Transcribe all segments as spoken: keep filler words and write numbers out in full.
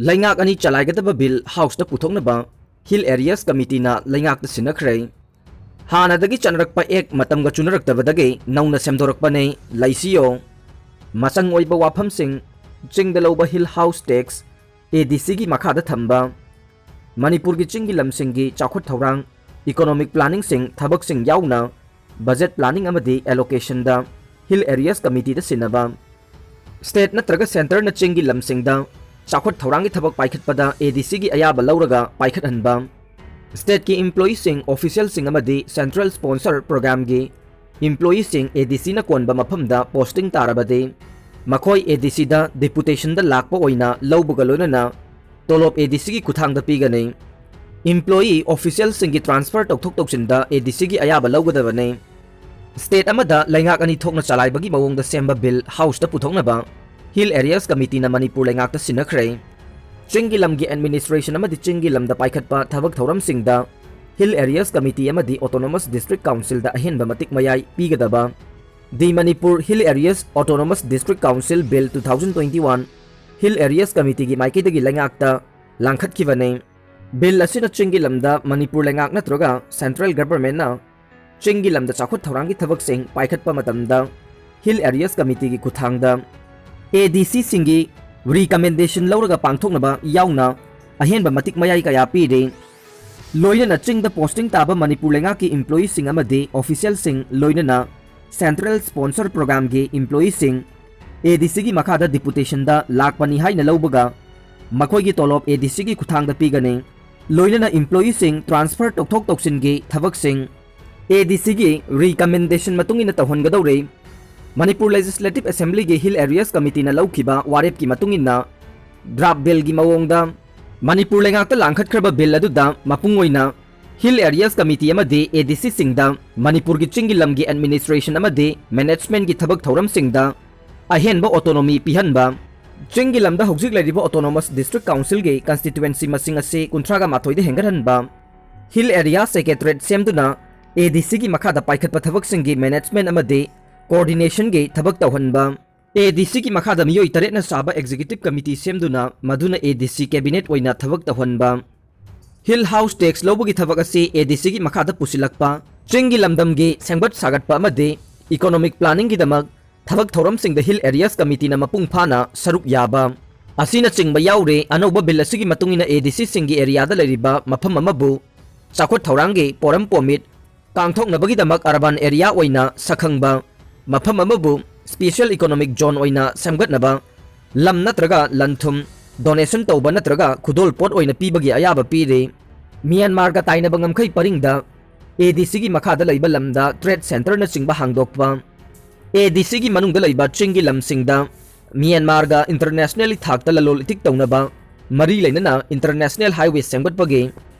ꯂꯩꯉꯥꯛ ꯑꯅꯤ ꯆꯂꯥꯏꯒꯗꯕ ꯕꯤꯜ ꯍꯥꯎꯁꯇ ꯄꯨꯊꯣꯛꯅꯕ ꯍꯤꯜ ꯑꯦꯔꯤꯌꯥꯁ ꯀꯃꯤꯇꯤꯅ ꯂꯩꯉꯥꯛꯇ ꯁꯤꯟꯅꯈ꯭ꯔꯦ꯫ ꯍꯥꯟꯅꯗꯒꯤ ꯆꯠꯅꯔꯛꯄ ꯑꯦꯛ ꯃꯇꯝꯒ ꯆꯨꯅꯔꯛꯇꯕꯗꯒꯤ ꯅꯧꯅ ꯁꯦꯝꯗꯣꯔꯛꯄꯅꯦ ꯂꯩꯁꯤꯌꯣ꯫ ꯃꯆꯪ ꯑꯣꯏꯕ ꯋꯥꯐꯝꯁꯤꯡ: ꯆꯤꯡꯗ ꯂꯧꯕ ꯍꯤꯜ ꯍꯥꯎꯁ ꯇꯦꯛꯁ, ꯑꯦ ꯗꯤ ꯁꯤꯒꯤ ꯃꯈꯥꯗ ꯊꯝꯕ, ꯃꯅꯤꯄꯨꯔꯒꯤ ꯆꯤꯡꯒꯤ ꯂꯝꯁꯤꯡꯒꯤ ꯆꯥꯎꯈꯠ ꯊꯧꯔꯥꯡ, ꯏꯀꯣꯅꯣꯃꯤꯛ ꯄ꯭ꯂꯥꯅꯤꯡꯁꯤꯡ ꯊꯕꯛꯁꯤꯡ ꯌꯥꯎꯅ ꯕꯖꯦꯠ ꯄ꯭ꯂꯥꯅꯤꯡ ꯑꯃꯗꯤ ꯑꯦꯂꯣꯀꯦꯁꯟꯗ ꯍꯤꯜ ꯑꯦꯔꯤꯌꯥꯁ ꯀꯃꯤꯇꯤꯗ ꯁꯤꯟꯅꯕ, ꯁ꯭ꯇꯦꯠ ꯅꯠꯇ꯭ꯔꯒ ꯁꯦꯟꯇꯔꯅ ꯆꯤꯡꯒꯤ ꯂꯝꯁꯤꯡꯗ ꯆꯥꯎꯈꯠ ꯊꯧꯔꯥꯡꯒꯤ ꯊꯕꯛ ꯄꯥꯏꯈꯠꯄꯗ ꯑꯦ ꯗꯤ ꯁꯤꯒꯤ ꯑꯌꯥꯕ ꯂꯧꯔꯒ ꯄꯥꯏꯈꯠꯍꯟꯕ, ꯁ꯭ꯇꯦꯠꯀꯤ ꯏꯝꯄ꯭ꯂꯣꯌꯤꯁꯤꯡ, ꯑꯣꯐꯤꯁꯤꯌꯦꯜꯁꯤꯡ ꯑꯃꯗꯤ ꯁꯦꯟꯇ꯭ꯔꯦꯜ ꯁ꯭ꯄꯣꯟꯁꯔ ꯄ꯭ꯔꯣꯒ꯭ꯔꯥꯝꯒꯤ ꯏꯝꯄ꯭ꯂꯣꯌꯤꯁꯤꯡ ꯑꯦ ꯗꯤ ꯁꯤꯅ ꯀꯣꯟꯕ ꯃꯐꯝꯗ ꯄꯣꯁꯇꯤꯡ ꯇꯥꯔꯕꯗꯤ, ꯃꯈꯣꯏ ꯑꯦ ꯗꯤ ꯁꯤꯗ ꯗꯤꯄꯨꯇꯦꯁꯟꯗ ꯂꯥꯛꯄ ꯑꯣꯏꯅ ꯂꯧꯕꯒ ꯂꯣꯏꯅꯅ ꯇꯣꯂꯣꯞ ꯑꯦ ꯗꯤ ꯁꯤꯒꯤ ꯈꯨꯠꯊꯥꯡꯗ ꯄꯤꯒꯅꯤ꯫ ꯏꯝꯄ꯭ꯂꯣꯌꯤ, ꯑꯣꯐꯤꯁꯤꯌꯦꯜꯁꯤꯡꯒꯤ ꯇ꯭ꯔꯥꯟꯁꯐꯔ ꯇꯧꯊꯣꯛ ꯇꯧꯁꯤꯟꯗ ꯑꯦ ꯗꯤ ꯁꯤꯒꯤ ꯑꯌꯥꯕ ꯂꯧꯒꯗꯕꯅꯤ꯫ ꯁ꯭ꯇꯦꯠ ꯑꯃꯗ ꯂꯩꯉꯥꯛ ꯑꯅꯤ ꯊꯣꯛꯅ ꯆꯂꯥꯏꯕꯒꯤ ꯃꯑꯣꯡꯗ ꯁꯦꯝꯕ ꯕꯤꯜ ꯍꯥꯎꯁꯇ ꯄꯨꯊꯣꯛꯅꯕ ꯍꯤꯜ ꯑꯦꯔꯤꯌꯥꯁ ꯀꯃꯤꯇꯤꯅ ꯃꯅꯤꯄꯨꯔ ꯂꯩꯉꯥꯛꯇ ꯁꯤꯟꯅꯈ꯭ꯔꯦ꯫ ꯆꯤꯡꯒꯤ ꯂꯝꯒꯤ ꯑꯦꯗꯃꯤꯅꯤꯁꯇ꯭ꯔꯦꯁꯟ ꯑꯃꯗꯤ ꯆꯤꯡꯒꯤ ꯂꯝꯗ ꯄꯥꯏꯈꯠꯄ ꯊꯕꯛ ꯊꯧꯔꯝꯁꯤꯡꯗ ꯍꯤꯜ ꯑꯦꯔꯤꯌꯥꯁ ꯀꯃꯤꯇꯤ ꯑꯃꯗꯤ ꯑꯣꯇꯣꯅꯣꯃꯁ ꯗꯤꯁꯇ꯭ꯔꯤꯛ ꯀꯥꯎꯟꯁꯤꯜꯗ ꯑꯍꯦꯟꯕ ꯃꯇꯤꯛ ꯃꯌꯥꯏ ꯄꯤꯒꯗꯕ꯫ The Manipur Hill Areas Autonomous District Council Bill two thousand twenty-one hill areas ꯀꯃꯤꯇꯤꯒꯤ ꯃꯥꯏꯀꯩꯗꯒꯤ ꯂꯩꯉꯥꯛꯇ ꯂꯥꯡꯈꯠꯈꯤꯕꯅꯤ꯫ ꯕꯤꯜ ꯑꯁꯤꯅ ꯆꯤꯡꯒꯤ ꯂꯝꯗ ꯃꯅꯤꯄꯨꯔ ꯂꯩꯉꯥꯛ ꯅꯠꯇ꯭ꯔꯒ ꯁꯦꯟꯇ꯭ꯔꯦꯜ ꯒꯚꯔꯟꯃꯦꯟꯠꯅ ꯆꯤꯡꯒꯤ ꯂꯝꯗ ꯆꯥꯎꯈꯠ ꯊꯧꯔꯥꯡꯒꯤ ꯊꯕꯛꯁꯤꯡ ꯄꯥꯏꯈꯠꯄ ꯃꯇꯝꯗ ꯍꯤꯜ ꯑꯦꯔꯤꯌꯥꯁ ꯀꯃꯤꯇꯤꯒꯤ ꯈꯨꯠꯊꯥꯡꯗ ꯑꯦ ꯗꯤ ꯁꯤꯁꯤꯡꯒꯤ ꯔꯤꯀꯃꯦꯟꯗꯦꯁꯟ ꯂꯧꯔꯒ ꯄꯥꯡꯊꯣꯛꯅꯕ ꯌꯥꯎꯅ ꯑꯍꯦꯟꯕ ꯃꯇꯤꯛ ꯃꯌꯥꯏ ꯀꯌꯥ ꯄꯤꯔꯤ꯫ ꯂꯣꯏꯅꯅ ꯆꯤꯡꯗ ꯄꯣꯁꯇꯤꯡ ꯇꯥꯕ ꯃꯅꯤꯄꯨꯔ ꯂꯩꯉꯥꯛꯀꯤ ꯏꯝꯄ꯭ꯂꯣꯌꯤꯁꯤꯡ ꯑꯃꯗꯤ ꯑꯣꯐꯤꯁꯤꯌꯦꯜꯁꯤꯡ, ꯂꯣꯏꯅꯅ ꯁꯦꯟꯇ꯭ꯔꯦꯜ ꯁ꯭ꯄꯣꯟꯁꯔ ꯄ꯭ꯔꯣꯒ꯭ꯔꯥꯝꯒꯤ ꯏꯝꯄ꯭ꯂꯣꯌꯤꯁꯤꯡ ꯑꯦ ꯗꯤ ꯁꯤꯒꯤ ꯃꯈꯥꯗ ꯗꯤꯄꯨꯇꯦꯁꯟꯗ ꯂꯥꯛꯄꯅꯤ ꯍꯥꯏꯅ ꯂꯧꯕꯒ ꯃꯈꯣꯏꯒꯤ ꯇꯣꯂꯣꯞ ꯑꯦ ꯗꯤ ꯁꯤꯒꯤ ꯈꯨꯠꯊꯥꯡꯗ ꯄꯤꯒꯅꯤ꯫ ꯂꯣꯏꯅꯅ ꯏꯝꯄ꯭ꯂꯣꯌꯤꯁꯤꯡ ꯇ꯭ꯔꯥꯟꯁꯐꯔ ꯇꯧꯊꯣꯛ ꯇꯧꯁꯤꯟꯒꯤ ꯊꯕꯛꯁꯤꯡ ꯑꯦ ꯗꯤ ꯁꯤꯒꯤ ꯔꯤꯀꯃꯦꯟꯗꯦꯁꯟ ꯃꯇꯨꯡ ꯏꯟꯅ ꯇꯧꯍꯟꯒꯗꯧꯔꯤ꯫ ꯃꯅꯤꯄꯨꯔ ꯂꯦꯖꯤꯁꯂꯦꯇꯤꯚ ꯑꯦꯁꯦꯝꯕ꯭ꯂꯤꯒꯤ ꯍꯤꯜ ꯑꯦꯔꯤꯌꯥꯁ ꯀꯃꯤꯇꯤꯅ ꯂꯧꯈꯤꯕ ꯋꯥꯔꯦꯞꯀꯤ ꯃꯇꯨꯡ ꯏꯟꯅ ꯗ꯭ꯔꯥꯐ ꯕꯤꯜꯒꯤ ꯃꯑꯣꯡꯗ ꯃꯅꯤꯄꯨꯔ ꯂꯩꯉꯥꯛꯇ ꯂꯥꯡꯈꯠꯈ꯭ꯔꯕ ꯕꯤꯜ ꯑꯗꯨꯗ ꯃꯄꯨꯡ ꯑꯣꯏꯅ ꯍꯤꯜ ꯑꯦꯔꯤꯌꯥꯁ ꯀꯃꯤꯇꯤ ꯑꯃꯗꯤ ꯑꯦ ꯗꯤ ꯁꯤꯁꯤꯡꯗ ꯃꯅꯤꯄꯨꯔꯒꯤ ꯆꯤꯡꯒꯤ ꯂꯝꯒꯤ ꯑꯦꯗꯃꯤꯅꯤꯁꯇ꯭ꯔꯦꯁꯟ ꯑꯃꯗꯤ ꯃꯦꯅꯦꯖꯃꯦꯟꯠꯀꯤ ꯊꯕꯛ ꯊꯧꯔꯝꯁꯤꯡꯗ ꯑꯍꯦꯟꯕ ꯑꯣꯇꯣꯅꯣꯃꯤ ꯄꯤꯍꯟꯕ, ꯆꯤꯡꯒꯤ ꯂꯝꯗ ꯍꯧꯖꯤꯛ ꯂꯩꯔꯤꯕ ꯑꯣꯇꯣꯅꯣꯃꯁ ꯗꯤꯁꯇ꯭ꯔꯤꯛ ꯀꯥꯎꯟꯁꯤꯜꯒꯤ ꯀꯟꯁꯇꯤꯇ꯭ꯌꯨꯑꯦꯟꯁꯤ ꯃꯁꯤꯡ ꯑꯁꯤ ꯀꯨꯟꯊ꯭ꯔꯥꯒ ꯃꯥꯊꯣꯏꯗ ꯍꯦꯟꯒꯠꯍꯟꯕ, ꯍꯤꯜ ꯑꯦꯔꯤꯌꯥ ꯁꯦꯀ꯭ꯔꯦꯇꯔꯦꯠ ꯁꯦꯝꯗꯨꯅ ꯑꯦ ꯗꯤ ꯁꯤꯒꯤ ꯃꯈꯥꯗ ꯄꯥꯏꯈꯠꯄ ꯊꯕꯛꯁꯤꯡꯒꯤ ꯃꯦꯅꯦꯖꯃꯦꯟꯠ ꯑꯃꯗꯤ ꯀꯣꯑꯣꯔꯗꯤꯅꯦꯁꯟꯒꯤ ꯊꯕꯛ ꯇꯧꯍꯟꯕ, ADCꯒꯤ ꯃꯈꯥꯗ ꯃꯤꯑꯣꯏ ꯇꯔꯦꯠꯅ ꯁꯥꯕ executive committee ꯁꯦꯝꯗꯨꯅ ꯃꯗꯨꯅ ADC cabinet ꯑꯣꯏꯅ ꯊꯕꯛ ꯇꯧꯍꯟꯕ꯫ Hill House tax ꯂꯧꯕꯒꯤ ꯊꯕꯛ ꯑꯁꯤ ADCꯒꯤ ꯃꯈꯥꯗ ꯄꯨꯁꯤꯜꯂꯛꯄ, ꯆꯤꯡꯒꯤ ꯂꯝꯗꯝꯒꯤ ꯁꯦꯝꯒꯠ ꯁꯥꯒꯠꯄ ꯑꯃꯗꯤ economic planningꯒꯤꯗꯃꯛ ꯊꯕꯛ ꯊꯧꯔꯝꯁꯤꯡꯗ Hill Areas Committeeꯅ ꯃꯄꯨꯡ ꯐꯥꯅ ꯁꯔꯨꯛ ꯌꯥꯕ ꯑꯁꯤꯅꯆꯤꯡꯕ ꯌꯥꯎꯔꯦ꯫ ꯑꯅꯧꯕ bill ꯑꯁꯤꯒꯤ ꯃꯇꯨꯡ ꯏꯟꯅ ADCꯁꯤꯡꯒꯤ areaꯗ ꯂꯩꯔꯤꯕ ꯃꯐꯝ ꯑꯃꯕꯨ ꯆꯥꯎꯈꯠ ꯊꯧꯔꯥꯡꯒꯤ ꯄꯣꯔꯝ ꯄꯣꯃꯤꯠ ꯀꯥꯡꯊꯣꯛꯅꯕꯒꯤꯗꯃꯛ urban area ꯑꯣꯏꯅ ꯁꯛꯈꯪꯕ, ꯃꯐꯝ ꯑꯃꯕꯨ special economic zone ꯑꯣꯏꯅ ꯁꯦꯝꯒꯠꯅꯕ ꯂꯝ ꯅꯠꯇ꯭ꯔꯒ ꯂꯟ-ꯊꯨꯝ donation ꯇꯧꯕ ꯅꯠꯇ꯭ꯔꯒ ꯈꯨꯗꯣꯜꯄꯣꯠ ꯑꯣꯏꯅ ꯄꯤꯕꯒꯤ ꯑꯌꯥꯕ ꯄꯤꯔꯤ꯫ ꯃ꯭ꯌꯥꯟꯃꯥꯔꯒ ꯇꯥꯏꯅꯕ ꯉꯝꯈꯩ ꯄꯔꯤꯡꯗ ADCꯒꯤ ꯃꯈꯥꯗ ꯂꯩꯕ ꯂꯝꯗ trade centreꯅꯆꯤꯡꯕ ꯍꯥꯡꯗꯣꯛꯄ, ADCꯒꯤ ꯃꯅꯨꯡꯗ ꯂꯩꯕ ꯆꯤꯡꯒꯤ ꯂꯝꯁꯤꯡꯗ ꯃ꯭ꯌꯥꯟꯃꯥꯔꯒ internationally ꯊꯥꯛꯇ ꯂꯂꯣꯟ ꯏꯇꯤꯛ ꯇꯧꯅꯕ ꯃꯔꯤ ꯂꯩꯅꯅ international highway ꯁꯦꯝꯒꯠꯄꯒꯤ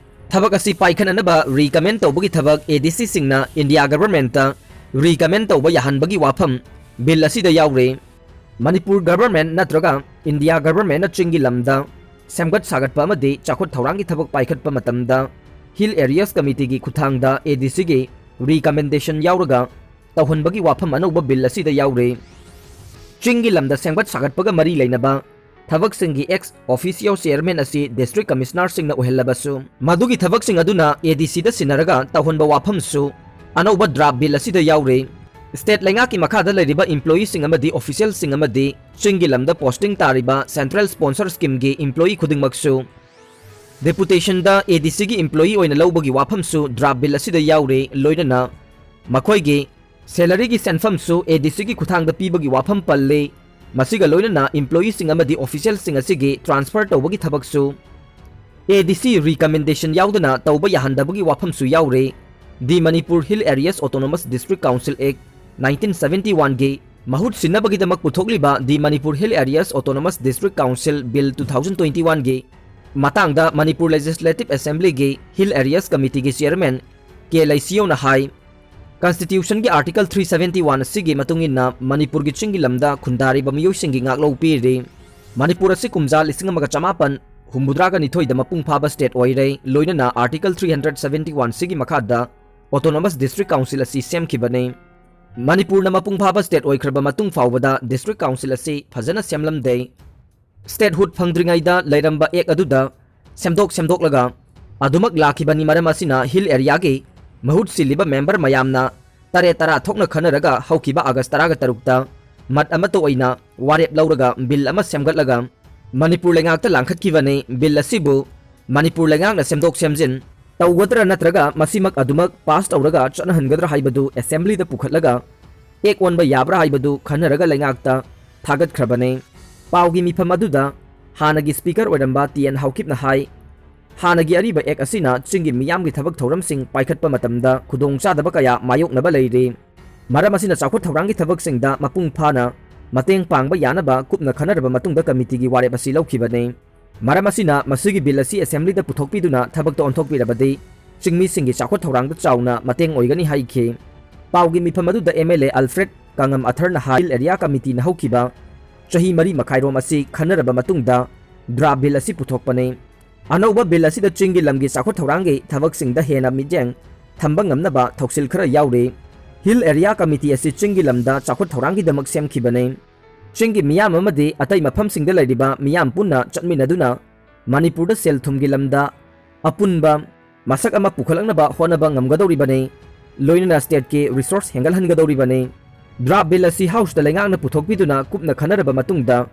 ꯊꯕꯛ ꯑꯁꯤ ꯄꯥꯏꯈꯠꯅꯅꯕ recommend ꯇꯧꯕꯒꯤ ꯊꯕꯛ ADCꯁꯤꯡꯅ India governmentꯇ recommend ꯇꯧꯕ ꯌꯥꯍꯟꯕꯒꯤ ꯋꯥꯐꯝ bill ꯑꯁꯤꯗ ꯌꯥꯎꯔꯦ꯫ ꯃꯅꯤꯄꯨꯔ government ꯅꯠꯇ꯭ꯔꯒ India governmentꯅ ꯆꯤꯡꯒꯤ ꯂꯝꯗ ꯁꯦꯝꯒꯠ ꯁꯥꯒꯠꯄ ꯑꯃꯗꯤ ꯆꯥꯎꯈꯠ ꯊꯧꯔꯥꯡꯒꯤ ꯊꯕꯛ ꯄꯥꯏꯈꯠꯄ ꯃꯇꯝꯗ Hill Areas Committeeꯒꯤ ꯈꯨꯠꯊꯥꯡꯗ ADCꯒꯤ recommendation ꯌꯥꯎꯔꯒ ꯇꯧꯍꯟꯕꯒꯤ ꯋꯥꯐꯝ ꯑꯅꯧꯕ bill ꯑꯁꯤꯗ ꯌꯥꯎꯔꯦ꯫ ꯆꯤꯡꯒꯤ ꯂꯝꯗ ꯁꯦꯝꯒꯠ ꯁꯥꯒꯠꯄꯒ ꯃꯔꯤ ꯂꯩꯅꯕ ꯊꯕꯛꯁꯤꯡꯒꯤ ex officio chairman ꯑꯁꯤ district commissionerꯁꯤꯡꯅ ꯑꯣꯏꯍꯜꯂꯕꯁꯨ, ꯃꯗꯨꯒꯤ ꯊꯕꯛꯁꯤꯡ ꯑꯗꯨꯅ ADCꯗ ꯁꯤꯟꯅꯔꯒ ꯇꯧꯍꯟꯕ ꯋꯥꯐꯝꯁꯨ ꯑꯅꯧꯕ draft bill ꯑꯁꯤꯗ ꯌꯥꯎꯔꯤ꯫ State ꯂꯩꯉꯥꯛꯀꯤ ꯃꯈꯥꯗ ꯂꯩꯔꯤꯕ employeeꯁꯤꯡ ꯑꯃꯗꯤ officialꯁꯤꯡ ꯑꯃꯗꯤ ꯆꯤꯡꯒꯤ ꯂꯝꯗ posting ꯇꯥꯔꯤꯕ central sponsor schemeꯒꯤ employee ꯈꯨꯗꯤꯡꯃꯛꯁꯨ deputationꯗ ADCꯒꯤ employee ꯑꯣꯏꯅ ꯂꯧꯕꯒꯤ ꯋꯥꯐꯝꯁꯨ draft bill ꯑꯁꯤꯗ ꯌꯥꯎꯔꯤ꯫ ꯂꯣꯏꯅꯅ ꯃꯈꯣꯏꯒꯤ salaryꯒꯤ ꯁꯦꯟꯐꯝꯁꯨ ADCꯒꯤ ꯈꯨꯠꯊꯥꯡꯗ ꯄꯤꯕꯒꯤ ꯋꯥꯐꯝ ꯄꯜꯂꯤ꯫ ꯃꯁꯤꯒ ꯂꯣꯏꯅꯅ employeeꯁꯤꯡ ꯑꯃꯗꯤ officialꯁꯤꯡ ꯑꯁꯤꯒꯤ transfer ꯇꯧꯕꯒꯤ ꯊꯕꯛꯁꯨ ADC recommendation ꯌꯥꯎꯗꯅ ꯇꯧꯕ ꯌꯥꯍꯟꯗꯕꯒꯤ ꯋꯥꯐꯝꯁꯨ ꯌꯥꯎꯔꯤ꯫ The Manipur Hill Areas Autonomous District Council Act nineteen seventy oneꯒꯤ ꯃꯍꯨꯠ ꯁꯤꯟꯅꯕꯒꯤꯗꯃꯛ ꯄꯨꯊꯣꯛꯂꯤꯕ The Manipur Hill Areas Autonomous District Council Bill two thousand twenty oneꯒꯤ ꯃꯇꯥꯡꯗ Manipur Legislative Assemblyꯒꯤ Hill Areas Committeeꯒꯤ chairman ꯀꯦ ꯂꯩꯁꯤꯌꯣꯅ ꯍꯥꯏ, constitutionꯒꯤ article three seventy one ꯑꯁꯤꯒꯤ ꯃꯇꯨꯡ ꯏꯟꯅ ꯃꯅꯤꯄꯨꯔꯒꯤ ꯆꯤꯡꯒꯤ ꯂꯝꯗ ꯈꯨꯟꯗꯥꯔꯤꯕ ꯃꯤꯑꯣꯏꯁꯤꯡꯒꯤ ꯉꯥꯛꯂꯧ ꯄꯤꯔꯤ꯫ ꯃꯅꯤꯄꯨꯔ ꯑꯁꯤ ꯀꯨꯝꯖꯥ ꯂꯤꯁꯤꯡ ꯑꯃꯒ ꯆꯃꯥꯄꯟ ꯍꯨꯝꯐꯨꯇꯔꯥꯒ ꯅꯤꯊꯣꯏꯗ ꯃꯄꯨꯡ ꯐꯥꯕ state ꯑꯣꯏꯔꯦ꯫ ꯂꯣꯏꯅꯅ article three hundred seventy one ꯑꯁꯤꯒꯤ ꯃꯈꯥꯗ Autonomous District Council ꯑꯁꯤ ꯁꯦꯝꯈꯤꯕꯅꯤ꯫ ꯃꯅꯤꯄꯨꯔꯅ ꯃꯄꯨꯡ ꯐꯥꯕ state ꯑꯣꯏꯈ꯭ꯔꯕ ꯃꯇꯨꯡ ꯐꯥꯎꯕꯗ district council ꯑꯁꯤ ꯐꯖꯅ ꯁꯦꯝꯂꯝꯗꯦ꯫ Statehood ꯐꯪꯗ꯭ꯔꯤꯉꯩꯗ ꯂꯩꯔꯝꯕ act ꯑꯗꯨꯗ ꯁꯦꯝꯗꯣꯛ ꯁꯦꯝꯗꯣꯛꯂꯒ ꯑꯗꯨꯃꯛ ꯂꯥꯛꯈꯤꯕꯅꯤ꯫ ꯃꯔꯝ ꯑꯁꯤꯅ hill areaꯒꯤ ꯃꯍꯨꯠ ꯁꯤꯜꯂꯤꯕ member ꯃꯌꯥꯝꯅ ꯇꯔꯦꯠ ꯇꯔꯥ ꯊꯣꯛꯅ ꯈꯟꯅꯔꯒ ꯍꯧꯈꯤꯕ August ꯇꯔꯥꯒ ꯇꯔꯨꯛꯇ ꯃꯠ ꯑꯃꯠꯇ ꯑꯣꯏꯅ ꯋꯥꯔꯦꯞ ꯂꯧꯔꯒ bill ꯑꯃ ꯁꯦꯝꯒꯠꯂꯒ ꯃꯅꯤꯄꯨꯔ ꯂꯩꯉꯥꯛꯇ ꯂꯥꯡꯈꯠꯈꯤꯕꯅꯤ꯫ Bill ꯑꯁꯤꯕꯨ ꯃꯅꯤꯄꯨꯔ ꯂꯩꯉꯥꯛꯅ ꯁꯦꯝꯗꯣꯛ ꯁꯦꯝꯖꯤꯟ ꯇꯧꯒꯗ꯭ꯔꯥ ꯅꯠꯇ꯭ꯔꯒ ꯃꯁꯤꯃꯛ ꯑꯗꯨꯃꯛ pass ꯇꯧꯔꯒ ꯆꯠꯅꯍꯟꯒꯗ꯭ꯔꯥ ꯍꯥꯏꯕꯗꯨ assemblyꯗ ꯄꯨꯈꯠꯂꯒ act ꯑꯣꯟꯕ ꯌꯥꯕ꯭ꯔꯥ ꯍꯥꯏꯕꯗꯨ ꯈꯟꯅꯔꯒ ꯂꯩꯉꯥꯛꯇ ꯊꯥꯒꯠꯈ꯭ꯔꯕꯅꯤ꯫ ꯄꯥꯎꯒꯤ ꯃꯤꯐꯝ ꯑꯗꯨꯗ ꯍꯥꯟꯅꯒꯤ speaker ꯑꯣꯏꯔꯝꯕ ꯇꯤ ꯑꯦꯟ ꯍꯥꯎꯀꯤꯞꯅ ꯍꯥꯏ, ꯍꯥꯟꯅꯒꯤ ꯑꯔꯤꯕ act ꯑꯁꯤꯅ ꯆꯤꯡꯒꯤ ꯃꯤꯌꯥꯝꯒꯤ ꯊꯕꯛ ꯊꯧꯔꯝꯁꯤꯡ ꯄꯥꯏꯈꯠꯄ ꯃꯇꯝꯗ ꯈꯨꯗꯣꯡꯆꯥꯗꯕ ꯀꯌꯥ ꯃꯥꯌꯣꯛꯅꯕ ꯂꯩꯔꯤ꯫ ꯃꯔꯝ ꯑꯁꯤꯅ ꯆꯥꯎꯈꯠ ꯊꯧꯔꯥꯡꯒꯤ ꯊꯕꯛꯁꯤꯡꯗ ꯃꯄꯨꯡ ꯐꯥꯅ ꯃꯇꯦꯡ ꯄꯥꯡꯕ ꯌꯥꯅꯕ ꯀꯨꯞꯅ ꯈꯟꯅꯔꯕ ꯃꯇꯨꯡꯗ committeeꯒꯤ ꯋꯥꯔꯦꯞ ꯑꯁꯤ ꯂꯧꯈꯤꯕꯅꯤ꯫ ꯃꯔꯝ ꯑꯁꯤꯅ ꯃꯁꯤꯒꯤ bill ꯑꯁꯤ assemblyꯗ ꯄꯨꯊꯣꯛꯄꯤꯗꯨꯅ ꯊꯕꯛꯇ ꯑꯣꯟꯊꯣꯛꯄꯤꯔꯕꯗꯤ ꯆꯤꯡꯃꯤꯁꯤꯡꯒꯤ ꯆꯥꯎꯈꯠ ꯊꯧꯔꯥꯡꯗ ꯆꯥꯎꯅ ꯃꯇꯦꯡ ꯑꯣꯏꯒꯅꯤ ꯍꯥꯏꯈꯤ꯫ ꯄꯥꯎꯒꯤ ꯃꯤꯐꯝ ꯑꯗꯨꯗ MLA Alfred ꯀꯥꯉꯝ ꯑꯊꯔꯅ ꯍꯥꯏ, hill area committeeꯅ ꯍꯧꯈꯤꯕ ꯆꯍꯤ ꯃꯔꯤ ꯃꯈꯥꯏꯔꯣꯝ ꯑꯁꯤ ꯈꯟꯅꯔꯕ ꯃꯇꯨꯡꯗ draft bill ꯑꯁꯤ ꯄꯨꯊꯣꯛꯄꯅꯤ꯫ ꯑꯅꯧꯕ bill ꯑꯁꯤꯗ ꯆꯤꯡꯒꯤ ꯂꯝꯒꯤ ꯆꯥꯎꯈꯠ ꯊꯧꯔꯥꯡꯒꯤ ꯊꯕꯛꯁꯤꯡꯗ ꯍꯦꯟꯅ ꯃꯤꯠꯌꯦꯡ ꯊꯝꯕ ꯉꯝꯅꯕ ꯊꯧꯁꯤꯜ ꯈꯔ ꯌꯥꯎꯔꯤ꯫ Hill area committee ꯑꯁꯤ ꯆꯤꯡꯒꯤ ꯂꯝꯗ ꯆꯥꯎꯈꯠ ꯊꯧꯔꯥꯡꯒꯤꯗꯃꯛ ꯁꯦꯝꯈꯤꯕꯅꯤ꯫ ꯆꯤꯡꯒꯤ ꯃꯤꯌꯥꯝ ꯑꯃꯗꯤ ꯑꯇꯩ ꯃꯐꯝꯁꯤꯡꯗ ꯂꯩꯔꯤꯕ ꯃꯤꯌꯥꯝ ꯄꯨꯟꯅ ꯆꯠꯃꯤꯟꯅꯗꯨꯅ ꯃꯅꯤꯄꯨꯔꯗ ꯁꯦꯜ ꯊꯨꯝꯒꯤ ꯂꯝꯗ ꯑꯄꯨꯟꯕ ꯃꯁꯛ ꯑꯃ ꯄꯨꯈꯠꯂꯛꯅꯕ ꯍꯣꯠꯅꯕ ꯉꯝꯒꯗꯧꯔꯤꯕꯅꯤ꯫ ꯂꯣꯏꯅꯅ stateꯀꯤ resource ꯍꯦꯟꯒꯠꯍꯟꯒꯗꯧꯔꯤꯕꯅꯤ꯫ Draft bill ꯑꯁꯤ Houseꯇ ꯂꯩꯉꯥꯛꯅ ꯄꯨꯊꯣꯛꯄꯤꯗꯨꯅ ꯀꯨꯞꯅ ꯈꯟꯅꯔꯕ ꯃꯇꯨꯡꯗ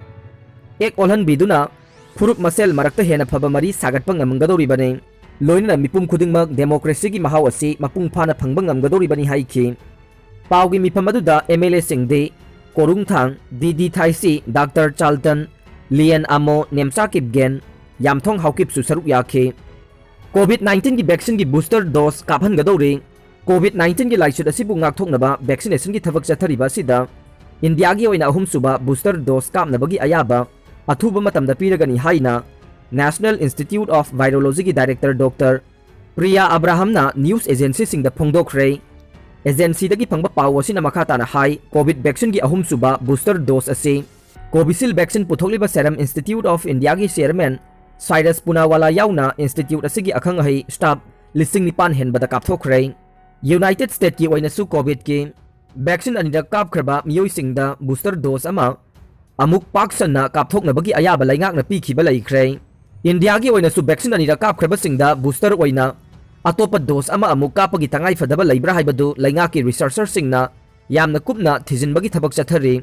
act ꯑꯣꯜꯍꯟꯕꯤꯗꯨꯅ ꯐꯨꯔꯨꯞ ꯃꯁꯦꯜ ꯃꯔꯛꯇ ꯍꯦꯟꯅ ꯐꯕ ꯃꯔꯤ ꯁꯥꯒꯠꯄ ꯉꯝꯒꯗꯧꯔꯤꯕꯅꯤ꯫ ꯂꯣꯏꯅꯅ ꯃꯤꯄꯨꯝ ꯈꯨꯗꯤꯡꯃꯛ democracyꯒꯤ ꯃꯍꯥꯎ ꯑꯁꯤ ꯃꯄꯨꯡ ꯐꯥꯅ ꯐꯪꯕ ꯉꯝꯒꯗꯧꯔꯤꯕꯅꯤ ꯍꯥꯏꯈꯤ꯫ ꯄꯥꯎꯒꯤ ꯃꯤꯐꯝ ꯑꯗꯨꯗ MLAꯁꯤꯡꯗꯤ ꯀꯣꯔꯨꯡꯊꯥꯡ, ꯗꯤ ꯗꯤ ꯊꯥꯏꯁꯤ, ꯗꯥꯛꯇꯔ ꯆꯥꯜꯇꯟ, ꯂꯤꯌꯟ ꯑꯃꯣ, ꯅꯦꯝꯆꯥ ꯀꯤꯞꯒꯦꯟ, ꯌꯥꯝꯊꯣꯡ ꯍꯥꯎꯀꯤꯞꯁꯨ ꯁꯔꯨꯛ ꯌꯥꯈꯤ꯫ COVID nineteenꯒꯤ vaccineꯒꯤ booster dose ꯀꯥꯞꯍꯟꯒꯗꯧꯔꯤ꯫ COVID nineteenꯒꯤ ꯂꯥꯏꯆꯠ ꯑꯁꯤꯕꯨ ꯉꯥꯛꯊꯣꯛꯅꯕ vaccinationꯒꯤ ꯊꯕꯛ ꯆꯠꯊꯔꯤꯕ ꯑꯁꯤꯗ ꯏꯟꯗꯤꯌꯥꯒꯤ ꯑꯣꯏꯅ ꯑꯍꯨꯝꯁꯨꯕ booster dose ꯀꯥꯞꯅꯕꯒꯤ ꯑꯌꯥꯕ ꯑꯊꯨꯕ ꯃꯇꯝꯗ ꯄꯤꯔꯒꯅꯤ ꯍꯥꯏꯅ National Institute of Virologyꯒꯤ director Doctor Priya ꯑꯕ꯭ꯔꯥꯍꯝꯅ news agencyꯁꯤꯡꯗ ꯐꯣꯡꯗꯣꯛꯈ꯭ꯔꯦ꯫ Agencyꯗꯒꯤ ꯐꯪꯕ ꯄꯥꯎ ꯑꯁꯤꯅ ꯃꯈꯥ ꯇꯥꯅ ꯍꯥꯏ, COVID vaccineꯒꯤ ꯑꯍꯨꯝꯁꯨꯕ booster dose ꯑꯁꯤ Covishield vaccine ꯄꯨꯊꯣꯛꯂꯤꯕ Serum Institute of Indiaꯒꯤ chairman ꯁꯥꯏꯔꯁ ꯄꯨꯅꯥꯋꯥꯂꯥ ꯌꯥꯎꯅ institute ꯑꯁꯤꯒꯤ ꯑꯈꯪ ꯑꯍꯩ staff ꯂꯤꯁꯤꯡ ꯅꯤꯄꯥꯟ ꯍꯦꯟꯕꯗ ꯀꯥꯞꯊꯣꯛꯈ꯭ꯔꯦ꯫ United Statesꯀꯤ ꯑꯣꯏꯅꯁꯨ COVIDꯀꯤ Vaccine ꯑꯅꯤꯔꯛ ꯀꯥꯞꯈ꯭ꯔꯕ ꯃꯤꯑꯣꯏꯁꯤꯡꯗ booster dose ꯑꯃ ꯑꯃꯨꯛ ꯄꯥꯛ ꯁꯟꯅ ꯀꯥꯞꯊꯣꯛꯅꯕꯒꯤ ꯑꯌꯥꯕ ꯂꯩꯉꯥꯛꯅ ꯄꯤꯈꯤꯕ ꯂꯩꯈ꯭ꯔꯦ꯫ ꯏꯟꯗꯤꯌꯥꯒꯤ ꯑꯣꯏꯅꯁꯨ vaccine ꯑꯅꯤꯔꯛ ꯀꯥꯞꯈ꯭ꯔꯕꯁꯤꯡꯗ booster ꯑꯣꯏꯅ ꯑꯇꯣꯞꯄ dose ꯑꯃ ꯑꯃꯨꯛ ꯀꯥꯞꯄꯒꯤ ꯇꯉꯥꯏ ꯐꯗꯕ ꯂꯩꯕ꯭ꯔꯥ ꯍꯥꯏꯕꯗꯨ ꯂꯩꯉꯥꯛꯀꯤ researcherꯁꯤꯡꯅ ꯌꯥꯝꯅ ꯀꯨꯞꯅ ꯊꯤꯖꯤꯟꯕꯒꯤ ꯊꯕꯛ ꯆꯠꯊꯔꯤ꯫